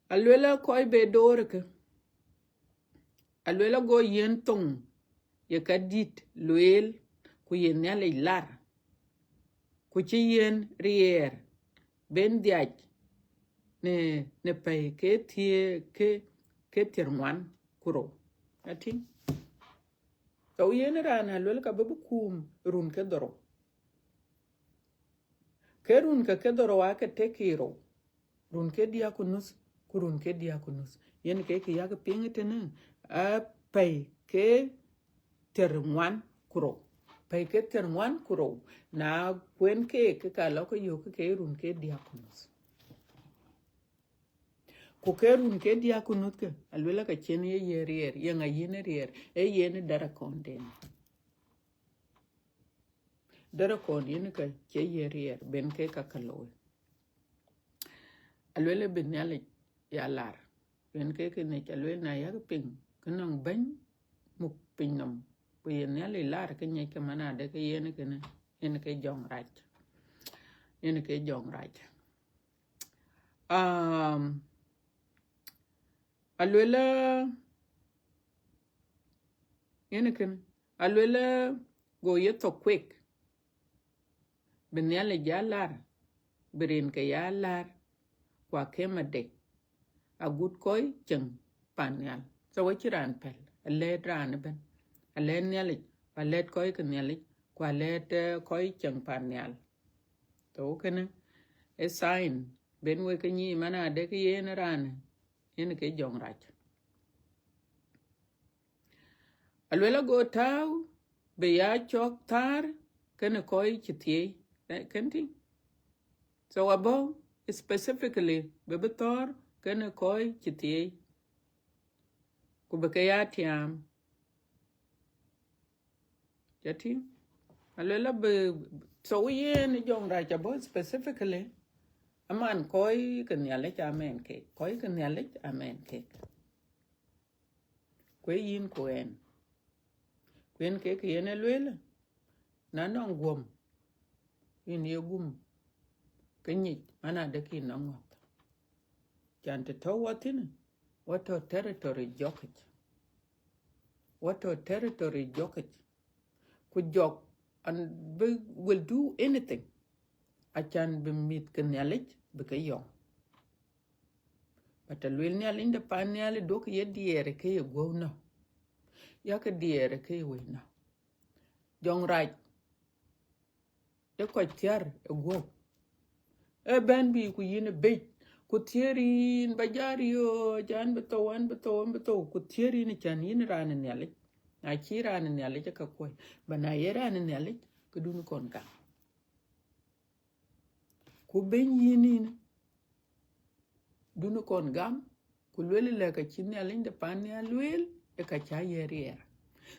Aluel a kɔc be door kë. Aluel ago yen thoŋ ye ka dït lueel, ku ye Nhialic lar. Ku cï yen riɛɛr ben dhiac në, në pɛ̈i ke thiëër, ke, ke thiër ŋuan ku rou. Atïŋ. Thou yen raan aluel ka bï bï kuum run ke dhorou. Ke run ke ke dhorou ake tek ke rou. Run ke diäk ku nuth, ku run ke diäk ku nuth. Yen ke kë yak piŋ tënë, a pɛ̈i ke thiër ŋuan ku rou. Pɛ̈i ke thiër ŋuan ku rou. Na kuen ke, ke ka lɔ ke yök ke run ke diäk ku nuth. Ku ke run ke diäk ku nuth ke, aluel ka cïn ye ye riɛɛr, ye ŋa yïn riɛɛr, ee yen dɛ̈t akɔ̈n den. Dɛ̈t akɔ̈n yen ka cï ye riɛɛr, ben ke ka ka looi. Aluel bï Nhialic ya lar, ben ke kë nyic, aluel na yak piŋ, ke nɔŋ bɛ̈ny muk piny nɔm, ku ye Nhialic lar, ke nyic ke man adë ke yen kënë, yen ke jɔŋrac. Yen ke jɔŋrac. Um, aluel, yen kënë, aluel, go ye thok kuek, bï Nhialic ya lar, bï rin ke ya lar, ku akëmade, agut kɔc ceŋ pan nhial. So acï raan pɛ̈l, alɛɛt raan ëbɛ̈n, alɛɛt Nhialic, ku alɛɛt kɔc ke Nhialic, ku alɛɛt, eh, kɔc ceŋ pan nhial. So kënë, ë sign, ben wek ke nyic man adë ke yen raan, yen ke jɔŋrac. Aluel ago tääu, bï ya cɔk thäär, kënë kɔc cï thiëi, eh, kën tïŋ. So abɔ̈ specifically, bï bï thɔ̈ɔ̈r, kënë kɔc cï thiëi. Ku bï ke ya tiaam. Ca tïŋ? Aluel abï, so yen jɔŋrac abɔ̈ specifically, aman kɔc ke Nhialic amɛn kek, kɔc ke Nhialic amɛn kek. Ku ee yïn ku ɛn. Ku yen kek yen e lueel, na nɔŋ guɔ̈m, yïn ye gum, ke nyic, man adë kï nɔŋ ŋɔ̈th. Can të tɔ̈ wɔ thïn, wɔ tɔ̈ territory jɔkic. Wɔ tɔ̈ territory jɔkic. Ku jɔk, and bï, will do anything. Acan bï mïth ke Nhialic bï ke yɔŋ. But aluel Nhialic de pan nhial, duɔ̈k ye diɛɛr ke ye guɔ̈u nɔ̈k. Yakë diɛɛr ke ye wëi nɔ̈k. Jɔŋrac, ë kɔc thiäär ë guɔ̈u. Ë bɛ̈n bï ku yïn ë bec, ku thiëër yïn ba jal riɔ̈ɔ̈c, an bï thou, an bï thou, an bï thou, ku thiëër yïn can yïn raan ë Nhialic. Na cï raan ë Nhialic ë ka kuɔ̈c, ba na ye raan ë Nhialic, ke dun kɔn gam. Ku bɛ̈ny yïn yïn, dun kɔn gam, ku luel lɛ ka cï Nhialic de pan nhial lueel, ë ka ca ye riɛɛr.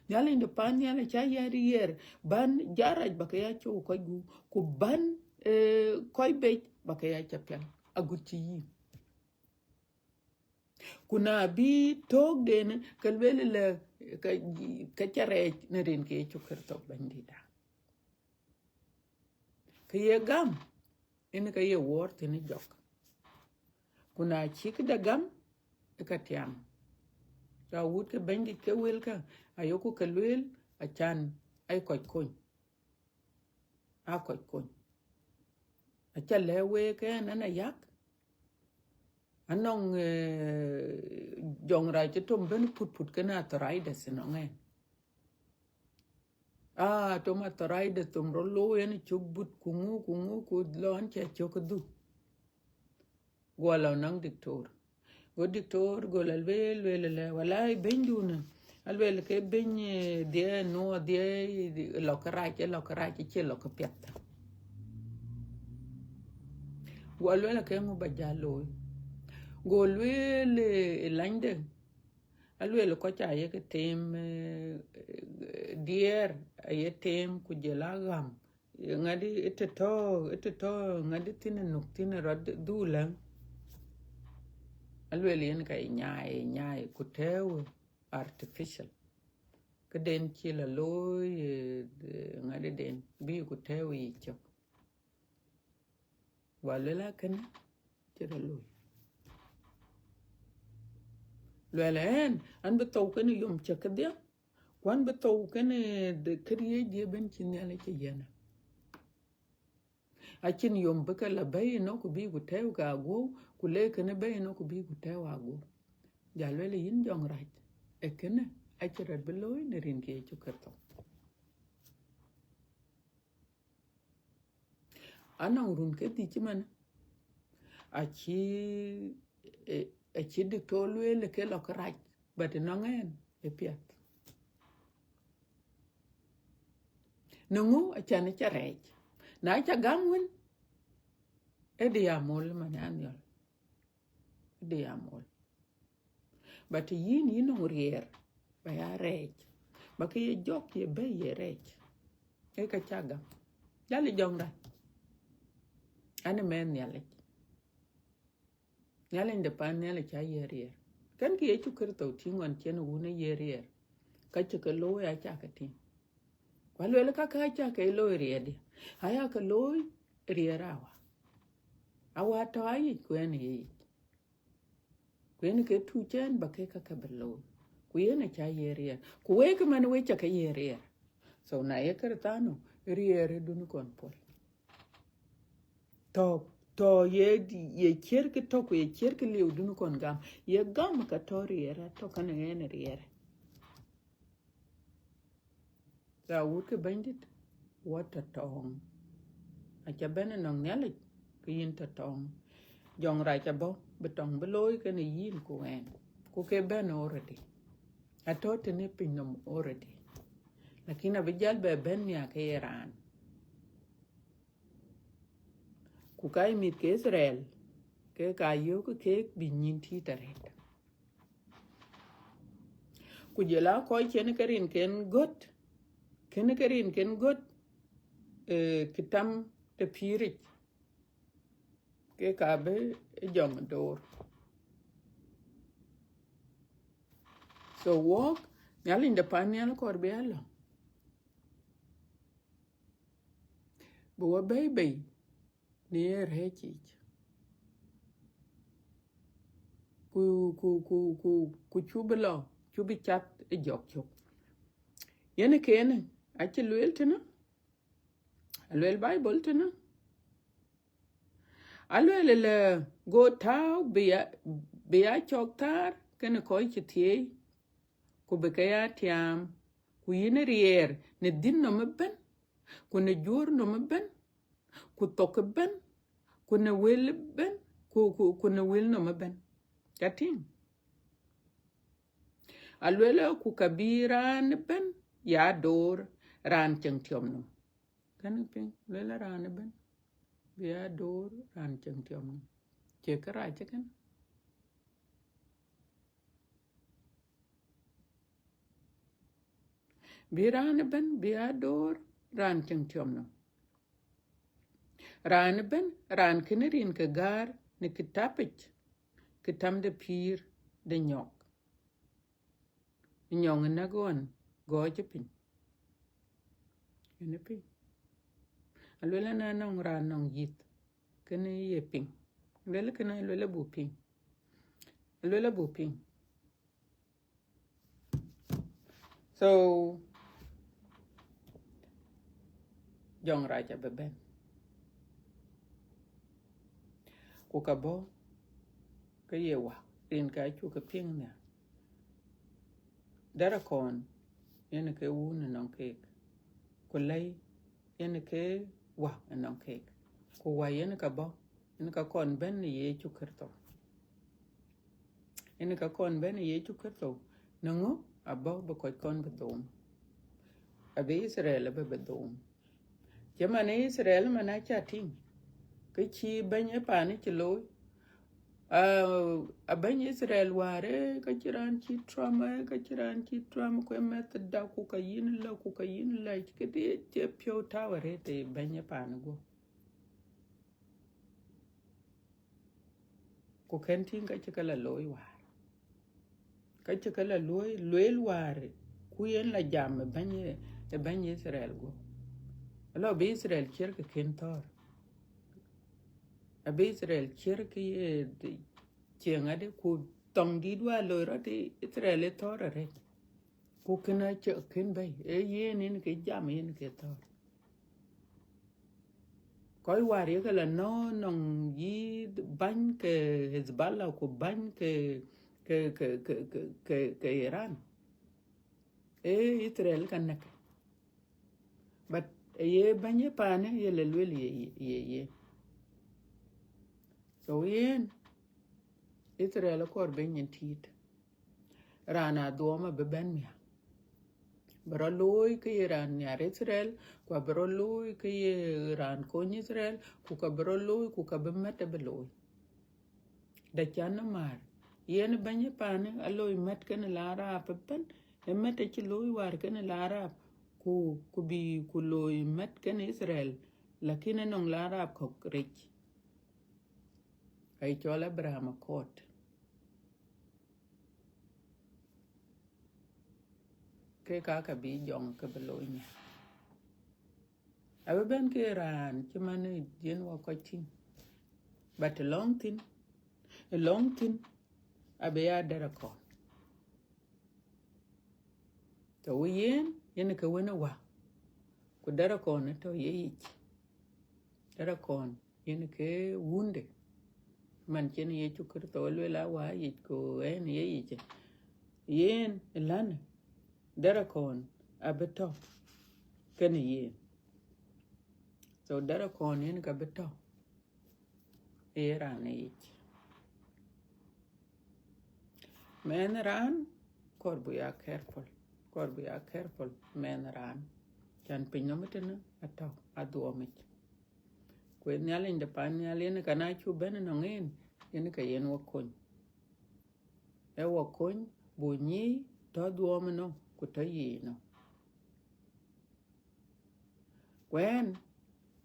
Nhialic de pan nhial ca ye riɛɛr, ban jarac ba ke ya cɔk kɔc gup, ku ban, eh, kɔc bec ba ke ya ca pial, agut cï yïn. Ku na bï tökden, ke luel lɛ ka, ka ca rɛɛc në rin ke Yecu Kërtho Bɛ̈nydïtda. Kë ye gam, yen ka ye wuɔɔr thïn jɔk. Ku na cï këde gam, ë ka tiam. Ca wut ke Bɛ̈nydït ke wëlkä, ayoku ke lueel, acan, ai kɔc kony. Aa kɔc kony. Aca lɛ̈k week ënë, ënë ayak. Anɔŋ, eh, jɔŋrac cï tom bɛ̈n putput kenë arthritis ënɔŋ ɛn. Ah, tom arthritis, tom rɔt looi, yen cök but, ku ŋu, ku ŋu, ku lɔn cɛ cök dhuk. Guɔ lɔ nɔŋ diktor. Go diktor go la lueel, lueel lɛ, walai bɛ̈nydun, aluel ke bɛ̈ny, eh, dhiɛ nuɔ, dhiɛ lɔ kërac, lɔ kërac, cie lɔ këpiɛth. Guɔ lueel ke ŋu ba jal looi. Go lueel, eh, lanyde, aluel kɔc aye ke tem, eh, diɛɛr aye tem ku jɔl a gam. Ŋadï ë të tɔ̈, ë të tɔ̈, ŋadï thïn ë nuk thïn ë rɔt dhuk läŋ. Aluel yen ka ye nyaai, ye nyaai ku tɛ̈ɛ̈u artificial. Këden cï la looi, eh, ŋadï den bï ku tɛ̈ɛ̈u yic cök. Wa luel akënë cï rɔt looi. Luel ɛn, an bï thou kenë yom cök kedhie, ku an bï thou kenë de këriëëc dië bɛ̈n cï Nhialic cï yiɛ̈n. Acïn yom bï ke la bɛ̈i ënɔk ku bï ku tɛ̈ɛ̈u ke aguɔ̈u, ku le kënë bɛ̈i ënɔk ku bï ku tɛ̈ɛ̈u aguɔ̈u. Ja luel yïn jɔŋrac, ë kënë acï rɔt bï looi në rin ke Yecu Kërtho. Anɔŋ run ke dhïc man, acï, eh, acï diktor lueel ke lɔ kërac, but ënɔŋ ɛn ë piɛth. Në ŋö? Acan ë ca rɛɛc. Na ca gam wën, ë dï ya mol man ya nhiɔl. Ë dï ya mol. But yïn, yïn nɔŋ riɛɛr, ba ya rɛɛc. Ba ke ye jɔk ye bɛ̈i ye rɛɛc. Ee ka ca gam. Jal ë jɔŋda. An ë mɛn Nhialic. Nhialic de pan Nhialic ca ye riɛɛr. Kën kë Yecu Kërtho tïŋ ɣɔn cïn wun ë ye riɛɛr. Ka cï ke looi aca ke tïŋ. Ku aluel ka ka aca ke looi riɛɛrdië. Aya ke looi riɛɛr awa. Awa tɔ̈ ayic ku ɛn ë ye yic. Ku yen ke tuuc ɛn ba ke ka ke bï looi. Ku yen aca ye riɛɛr. Ku wek man wek ca ke ye riɛɛr. So na ye Kërthiano, riɛɛr ë dun kɔn pol. Tɔ̈, tɔ̈ ye, ye ciɛ̈r kë tɔ̈ ku ye ciɛ̈r kë liu dun kɔn gam. Ye gam ka tɔ̈ riɛɛr, atɔ̈ kënë ɣɛn riɛɛr. Tha wut ke Bɛ̈nydït, wɔ tɔ̈ tɔŋ. Aca bɛ̈n ënɔŋ Nhialic, ke yïn tɔ̈ tɔŋ. Jɔŋrac abɔ̈, bï tɔŋ bï looi kënë yïn ku ɣɛn. Ku ke bɛ̈n already. Atɔ̈ tënë piny nɔm already. Lakin abï jäl bɛ bɛ̈n miäk ke ye raan. Ku ka ye mïth ke Itharel, ke ka yök keek bï nyïn tïït arëët. Ku jɔl a kɔc cïn ke rinken gɔ̈t, kën ke rinken gɔ̈t, eh, kë tam të pïïric, ke ka bï jɔŋ door. So wɔk, Nhialic de pan nhial kɔɔr bï ya lɔ. Bï wɔ bɛ̈i bei në ye rɛ̈ɛ̈c yic. ku, ku, ku, ku, ku cu bï lɔ, cu bï cath ë jɔk cök. Yen ë kënë, acï lueel tënë, alueel Bible tënë, alueel ëlë, go tääu bï ya, bï ya cɔk thäär kenë kɔc cï thieei, ku bï ke ya tiaam, ku yïn ë riɛɛr në dhïn nɔm ëbën, ku në juöör nɔm ëbën, ku thok ëbën, ku në wël ëbën, ku, ku, ku në wël nɔm ëbën. Ca tïŋ? Alueel, ku ka bï raan ëbën ya door raan ceŋ tiɔm nɔm. Kënë piŋ, lueel raan ëbën bï ya door raan ceŋ tiɔm nɔm. Cie kërac ë kënë? Bï raan ëbën bï ya door raan ceŋ tiɔm nɔm. Raan ëbën, raan kënë rin ke gäär në kitapic, kitam de pïïr de nyɔk. Nyɔŋ ë näk ɣɔn gɔɔc ë piny. Yen ë piny. Alueel ënë nɔŋ raan nɔŋ yith, kënë ye piŋ. Lueel kënë, lueel abuk piŋ. Lueel abuk piŋ. So, jɔŋrac abï bɛ̈n. Ku ka bɔ̈ ke ye wä, rin ke acuk ke piŋ nhial. Dɛ̈t akɔn yen ke wun ënɔŋ keek, ku lɛ̈i yen ke wä ënɔŋ keek. Ku wä yen ka bɔ̈, yen ka kɔn bɛ̈n në Yecu Kërtho. Yen ka kɔn bɛ̈n në Yecu Kërtho, në ŋö abɔ̈ bï kɔc kɔn bï dhom. Abï Itharel abï bï dhom. Cï man ë Itharel man acä tïŋ, kë cï bɛ̈ny ë paanë cï looi. Ah, a bɛ̈ny Itharel wäär, eh, ka cï raan cï Trump, eh, ka cï raan cï Trump, ku ë mɛthda, ku ka yïn lɔ, ku ka yïn lɔ, këdï cï piɔ̈u tääu arëët ë bɛ̈ny ë paanë guɔ̈p. Ku kën tïŋ ka cï ke la looi wäär. Ka cï ke la luöi, lueel wäär, ku yen la jam ë bɛ̈ny, ë bɛ̈ny Itharel guɔ̈p. Lɔ bï Itharel ciër ke kën thɔ̈ɔ̈r. Abï Itharel ciër ke ye cieŋ adï, ku thɔŋ dït wäär loi rɔt ë Itharel ë thɔ̈ɔ̈r arëët. Ku kën acï kën bɛ̈i, ee yen yen ke jam yen ke thɔ̈ɔ̈r. Kɔc wäär ye ke la nɔ̈k nɔŋ yï bäny ke Hezbollah ku bäny ke, ke, ke Iran. Ee Itharel ka näk. But ye bɛ̈ny ë paanë ye la lueel ye, ye, ye. So yen, Itharel akɔɔr bï nyin tiit. Raan adhuɔ̈m abï bɛ̈n miäk. Bï rɔt looi ke ye raan nhiar Itharel, ku abï rɔt looi ke ye raan kony Itharel, ku ka bï rɔt looi, ku ka bï mät abï looi. Da can ë määr, yen bɛ̈ny ë paanë aloi mät kenë la Arab ëbën, ë mät acï looi wäär kenë la Arab, ku, ku bï ku looi mät kenë Itharel, lakin ënɔŋ la Arab kɔ̈k rec. Aye cɔl Abraham Accord. Ke ka ka bï jɔŋ ke bï looi nhial. Abï bɛ̈n ke raan cï man yen wɔ kɔc tïŋ. But ë lɔŋ thïn, ë lɔŋ thïn, abï ya dɛ̈t akɔn. Tɔ̈ wë yen, yen ke wën ë wä. Ku dɛ̈t akɔn ë tɔ̈ ye yic. Dɛ̈t akɔn yen ke wunde. Man cïn Yecu Kërtho lueel a wä yic ku ɣɛn ye yic. Yen ë län dɛ̈t akɔn abï tɔ̈ kenë yen. So dɛ̈t akɔn yen ka bï tɔ̈ ë raan ë yic. Mɛnh raan, kɔɔr bï ya careful, kɔɔr bï ya careful, mɛnh raan. Can piny nɔm ëtënë atɔ̈ adhuɔ̈mic. Ku ë Nhialic de pan nhial yen ka na cuk bɛ̈n ënɔŋ en, yen ka yen wɔ kony. Ee wɔ kony, buk nyic tɔ̈ dhuɔ̈m ënɔŋ, ku tɔ̈ yic ënɔŋ. Ku ɣɛn,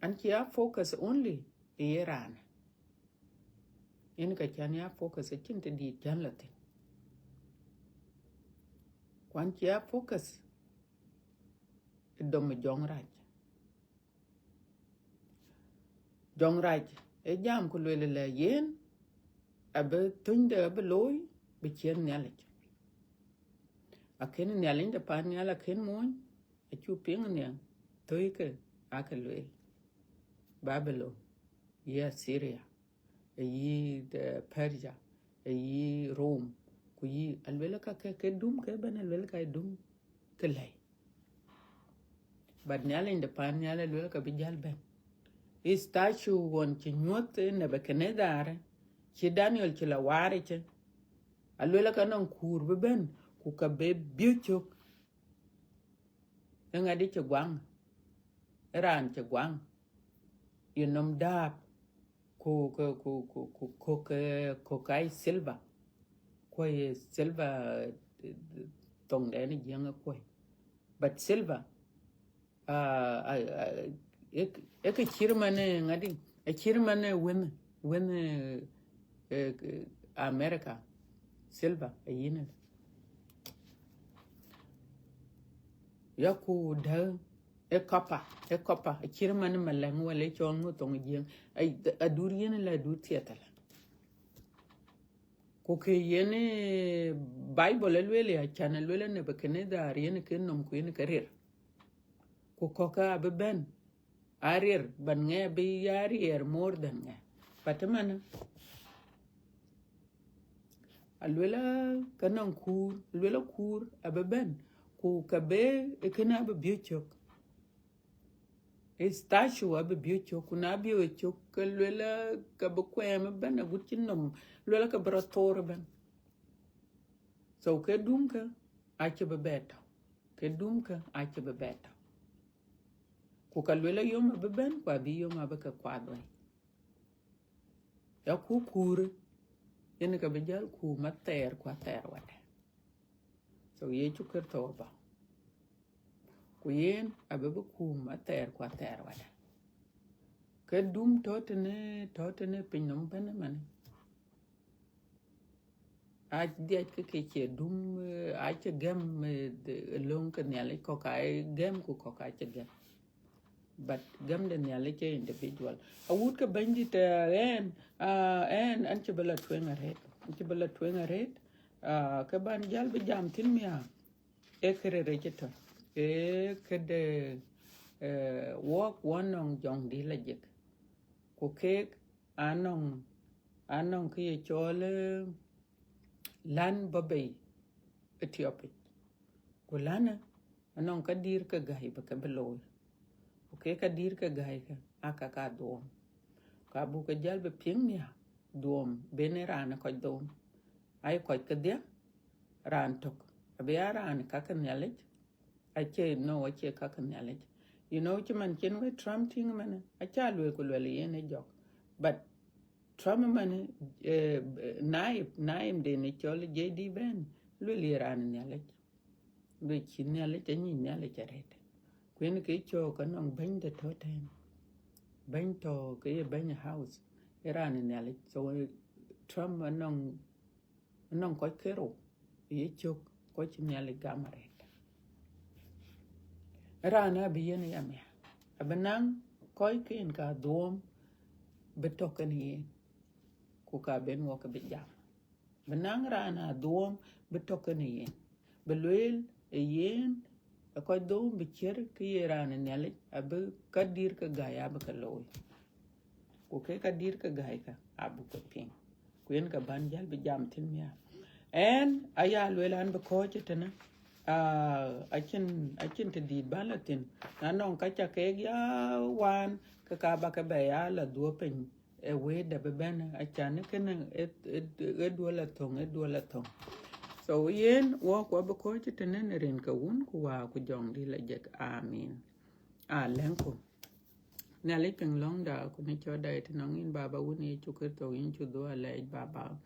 an cï a focus only ë ye raan. Yen ka can ya focus acïn të dït can la thïn. Ku an cï a focus ë dom ë jɔŋrac. Jɔŋrac ë jam ku lueel ëlë yen, abï thönyde abï looi bï ciɛ̈n Nhialic. Akën Nhialic de pan nhial akën mony, acuk piŋ nhial, thöi ke aake lueel. Babylon, ye Assyria, ayï Persia, ayï Rome, ku yï aluel ka ke ke dum ke bɛ̈n aluel ka dum ke lɛi. But Nhialic de pan nhial aluel ka bï jäl bɛ̈n. Ë statue ɣɔn cï nyuɔ̈th Nebukadnezar, cï Daniel cï la waar ëcë, aluel ka nɔŋ kuur bï bɛ̈n, ku ka bï biöc cök. Ë ŋadï cï guaŋ? Ë raan cï guaŋ. Ye nɔm dahab, ku ku ku ku ku kök, kök ai silver. Kuɔi silver, thoŋden Jiëŋ ë kuɔi. But silver, ë ke cït man ŋadï, ë cït man wën, wën America, silver ayïn. Ya ku däŋ, ë copper, ë copper, ë cït man malɛŋ wala ë cɔl ŋö thoŋ Jiëŋ. Adur yen la adur thiɛth ala. Ku ke yen Bible aluel ya, can aluel Nebukadnezar yen ke nɔm ku yen ke rir. Ku kɔ̈k abï bɛ̈n, a rir, but ŋɛ abï ya rir more than ŋɛ. But ëmën, aluel ka nɔŋ kuur, aluel kuur abï bɛ̈n, ku ka bï, ë kënë abï biöc cök. Ë statue abï biöc cök, ku na biöc cök, ke luel ka bï kuɛɛm ëbɛ̈n agut cï nɔm, luel ka bï rɔt thor ëbɛ̈n. So ke dum ke acï bï bɛ tɔ̈, ke dum ke acï bï bɛ tɔ̈. Ku ka luel yom abï bɛ̈n, ku abï yom abï ke kuath wei. Ya ku kuur, yen ka bï jäl kuum athɛɛr ku athɛɛr wadɛ̈. So Yecu Kërtho abɔ̈, ku yen abï bï kuum athɛɛr ku athɛɛr wadɛ̈. Ke dum tɔ̈ tënë, tɔ̈ tënë piny nɔm ëbɛ̈n ëmën. Adhiac ke ke cie dum, acï gɛm löŋ ke Nhialic, kɔ̈k aa gɛm ku kɔ̈k acï gɛm. But gɛm de Nhialic ee individual. Awut ke Bɛ̈nydït, ɣɛn, ɣɛn, an cï bï la tueŋ arëët, an cï bï la tueŋ arëët. Ke ban jäl bï jam thïn miäk, ee kë rɛɛc ë tɔ̈, ee këde, wɔk wɔ nɔŋ jɔŋdït la jek, ku keek anɔŋ, anɔŋ kë ye cɔl län bɔ̈ bei ë tiɔpic. Ku länë, anɔŋ ka dïr ke gäi bï ke bï looi. Ku ke ka dïr ke gäi ke, aa ka ka dhuɔɔm. Ka buk ke jäl bï piŋ miäk, dhuɔɔm ben ë raan ë kɔc dhuɔɔm. Ai kɔc kedhie, raan tök abï aa raan ka ke Nhialic, acie, no, acie ka ke Nhialic. You know, cï man cïn wek Trump tïŋ ëmënë, aca lueel ku lueel yen ë jɔk. But Trump ëmënë, naib, naib den ë cɔl J D Vance, lueel ye raan Nhialic. Lueel cï Nhialic, anyic Nhialic arëët. Ku yen ke cɔɔk anɔŋ bɛ̈ny de tɔ̈ tɛ̈n. Bɛ̈ny tɔ̈ ke ye bɛ̈ny house, ë raan Nhialic. So Trump anɔŋ, anɔŋ kɔc ke rou ye cök, kɔc cï Nhialic gam arëët. Raan abï yen ya miäk, abï naŋ kɔc ken ka dhuɔɔm bï tɔ̈ kenë yen, ku ka ben wɔ ke bï jam. Bï naŋ raan a dhuɔɔm bï tɔ̈ kenë yen, bï lueel ë yen ë kɔc dhuɔɔm bï ciɛ̈t ke ye raan Nhialic, abï ka dïr ke gäi abï ke looi. Ku ke ka dïr ke gäi ka abuk ke piŋ. Ku yen ka ban jäl bï jam thïn miäk. Ɣɛn aya lueel an bï kɔ̈ɔ̈c ë tënë, acïn, acïn të dït ban la thïn. Na nɔŋ ka ca keek ya waan, ke ka ba ke bɛ ya la dhuɔ̈k piny ë wëëtda bï bɛ̈n, acan kënë ë duɔl athöŋ, ë duɔl athöŋ. So yen wɔk wɔ bï kɔ̈ɔ̈c ë tënë në rin ke Wun ku Wät ku Jɔŋdït la jek. Amin. Alɛ̈ŋku. Nhialic piŋ lɔ̈ŋda, ku në cɔɔtda ë tënɔŋ yïn Baba Wun Yecu Kërtho, yïn cuk dhuɔ̈k alɛɛc Baba.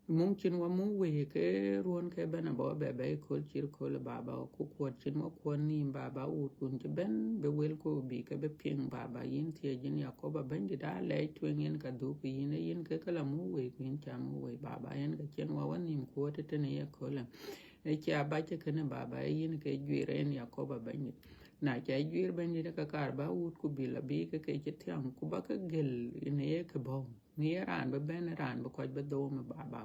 Muk cïn wɔ muk wëi ke ruɔ̈n ke bɛ̈n abɔ̈ bɛ bɛ̈i kööl cït kööl Baba, ku kuɔ̈t cïn wɔ kuɔ̈t nïïm Baba, wutkun cï bɛ̈n bï wëlku bï ke bï piŋ Baba, yïn thiëëc yïn Yakoba Bɛ̈nydït alɛɛc tueŋ yen ka dhuk yïn, ë yïn ke ke la muk wëi ku yïn ca muk wëi Baba, yen ke cïn wɔ wɔ nïïm kuɔ̈t ë tënë ye köölë. Ë cia bac ë kënë Baba, ë yïn ke juiir yen Yakoba Bɛ̈nydït. Na ca juiir Bɛ̈nydït ke kaar ba wut ku bï la bï ke ke cï thiäŋ, ku ba ke gël në ye ke bɔ̈u. Në ye raan bï bɛ̈n, raan bï kɔc bï dhom, Baba.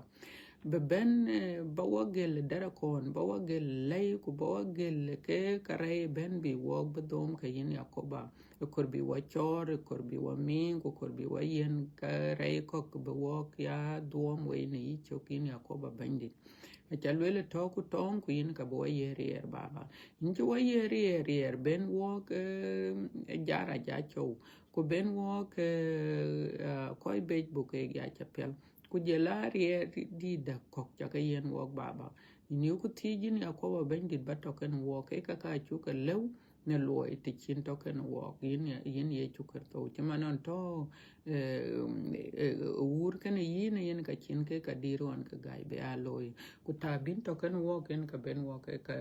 Bï bɛ̈n, eh, ba wɔ gël dɛ̈rɛkɔ̈n, ba wɔ gël lɛ̈i, ku ba wɔ gël ke kärɛc bɛ̈n bï wɔk bï dhom ke yïn Yakoba. Ë kɔɔr bï wɔ cɔɔr, ë kɔɔr bï wɔ miŋ, ku kɔɔr bï wɔ yiën kärɛc kɔ̈k bï wɔk ya dhuɔɔm wei në yï cök yïn Yakoba Bɛ̈nydït. Aca lueel ë tɔ̈ ku tɔŋ ku yïn ka bï wɔ yiën riɛɛr, Baba. Yïn cï wɔ yiën riɛɛr, riɛɛr bɛ̈n wɔk, eh, jarac acou, ku bɛ̈n wɔk, eh, eh, kɔc bec buk keek ya ca piɛl. Ku jɔl a riɛɛr dït dɛ̈ kɔ̈k ca ke yiën wɔk, Baba. Yïn yeku thiëc yïn Yakoba Bɛ̈nydït ba tɔ̈ kenë wɔk, ke ka ka cuk ke lëu në luɔi të cïn tɔ̈ kenë wɔk, yïn, yïn Yecu Kërtho. Cï man ɣɔn tɔ̈, eh, eh, wuur kenë yïn, yen ka cïn ke ka dïïr ɣɔn ke gäi bï ya looi. Ku tɛ̈ bïn tɔ̈ kenë wɔk, yen ka bɛ̈n wɔk ke ka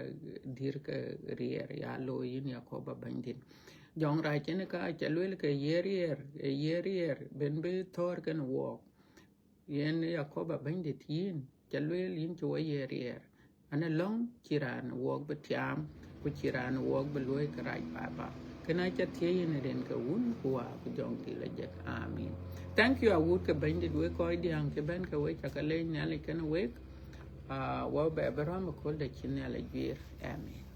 dïïr ke riɛɛr ya looi, yïn Yakoba Bɛ̈nydït. Jɔŋrac yen ka ca lueel ke yiën riɛɛr, ë yiën riɛɛr bɛ̈n bï thɔ̈ɔ̈r kenë wɔk. Yïn Yakoba Bɛ̈nydït, yïn ca lueel yïn cï wɔ yiën riɛɛr. Anë lɔ̈ŋ cï raan wɔk bï tiaam, ku cï raan wɔk bï luɔ̈i kërac, Baba. Kënë aca thiëëc yïn rin ke Wun ku Wä ku Jɔŋdït Lajik. Amin. Thank you, awuut ke Bɛ̈nydït, wek kɔc diäŋ cï bɛ̈n ke wek, ca ke leec Nhialic kenë wek. Ah, wɔ bɛ bï rɔ̈m ë kööl dɛ̈ cï Nhialic guiir. Amin.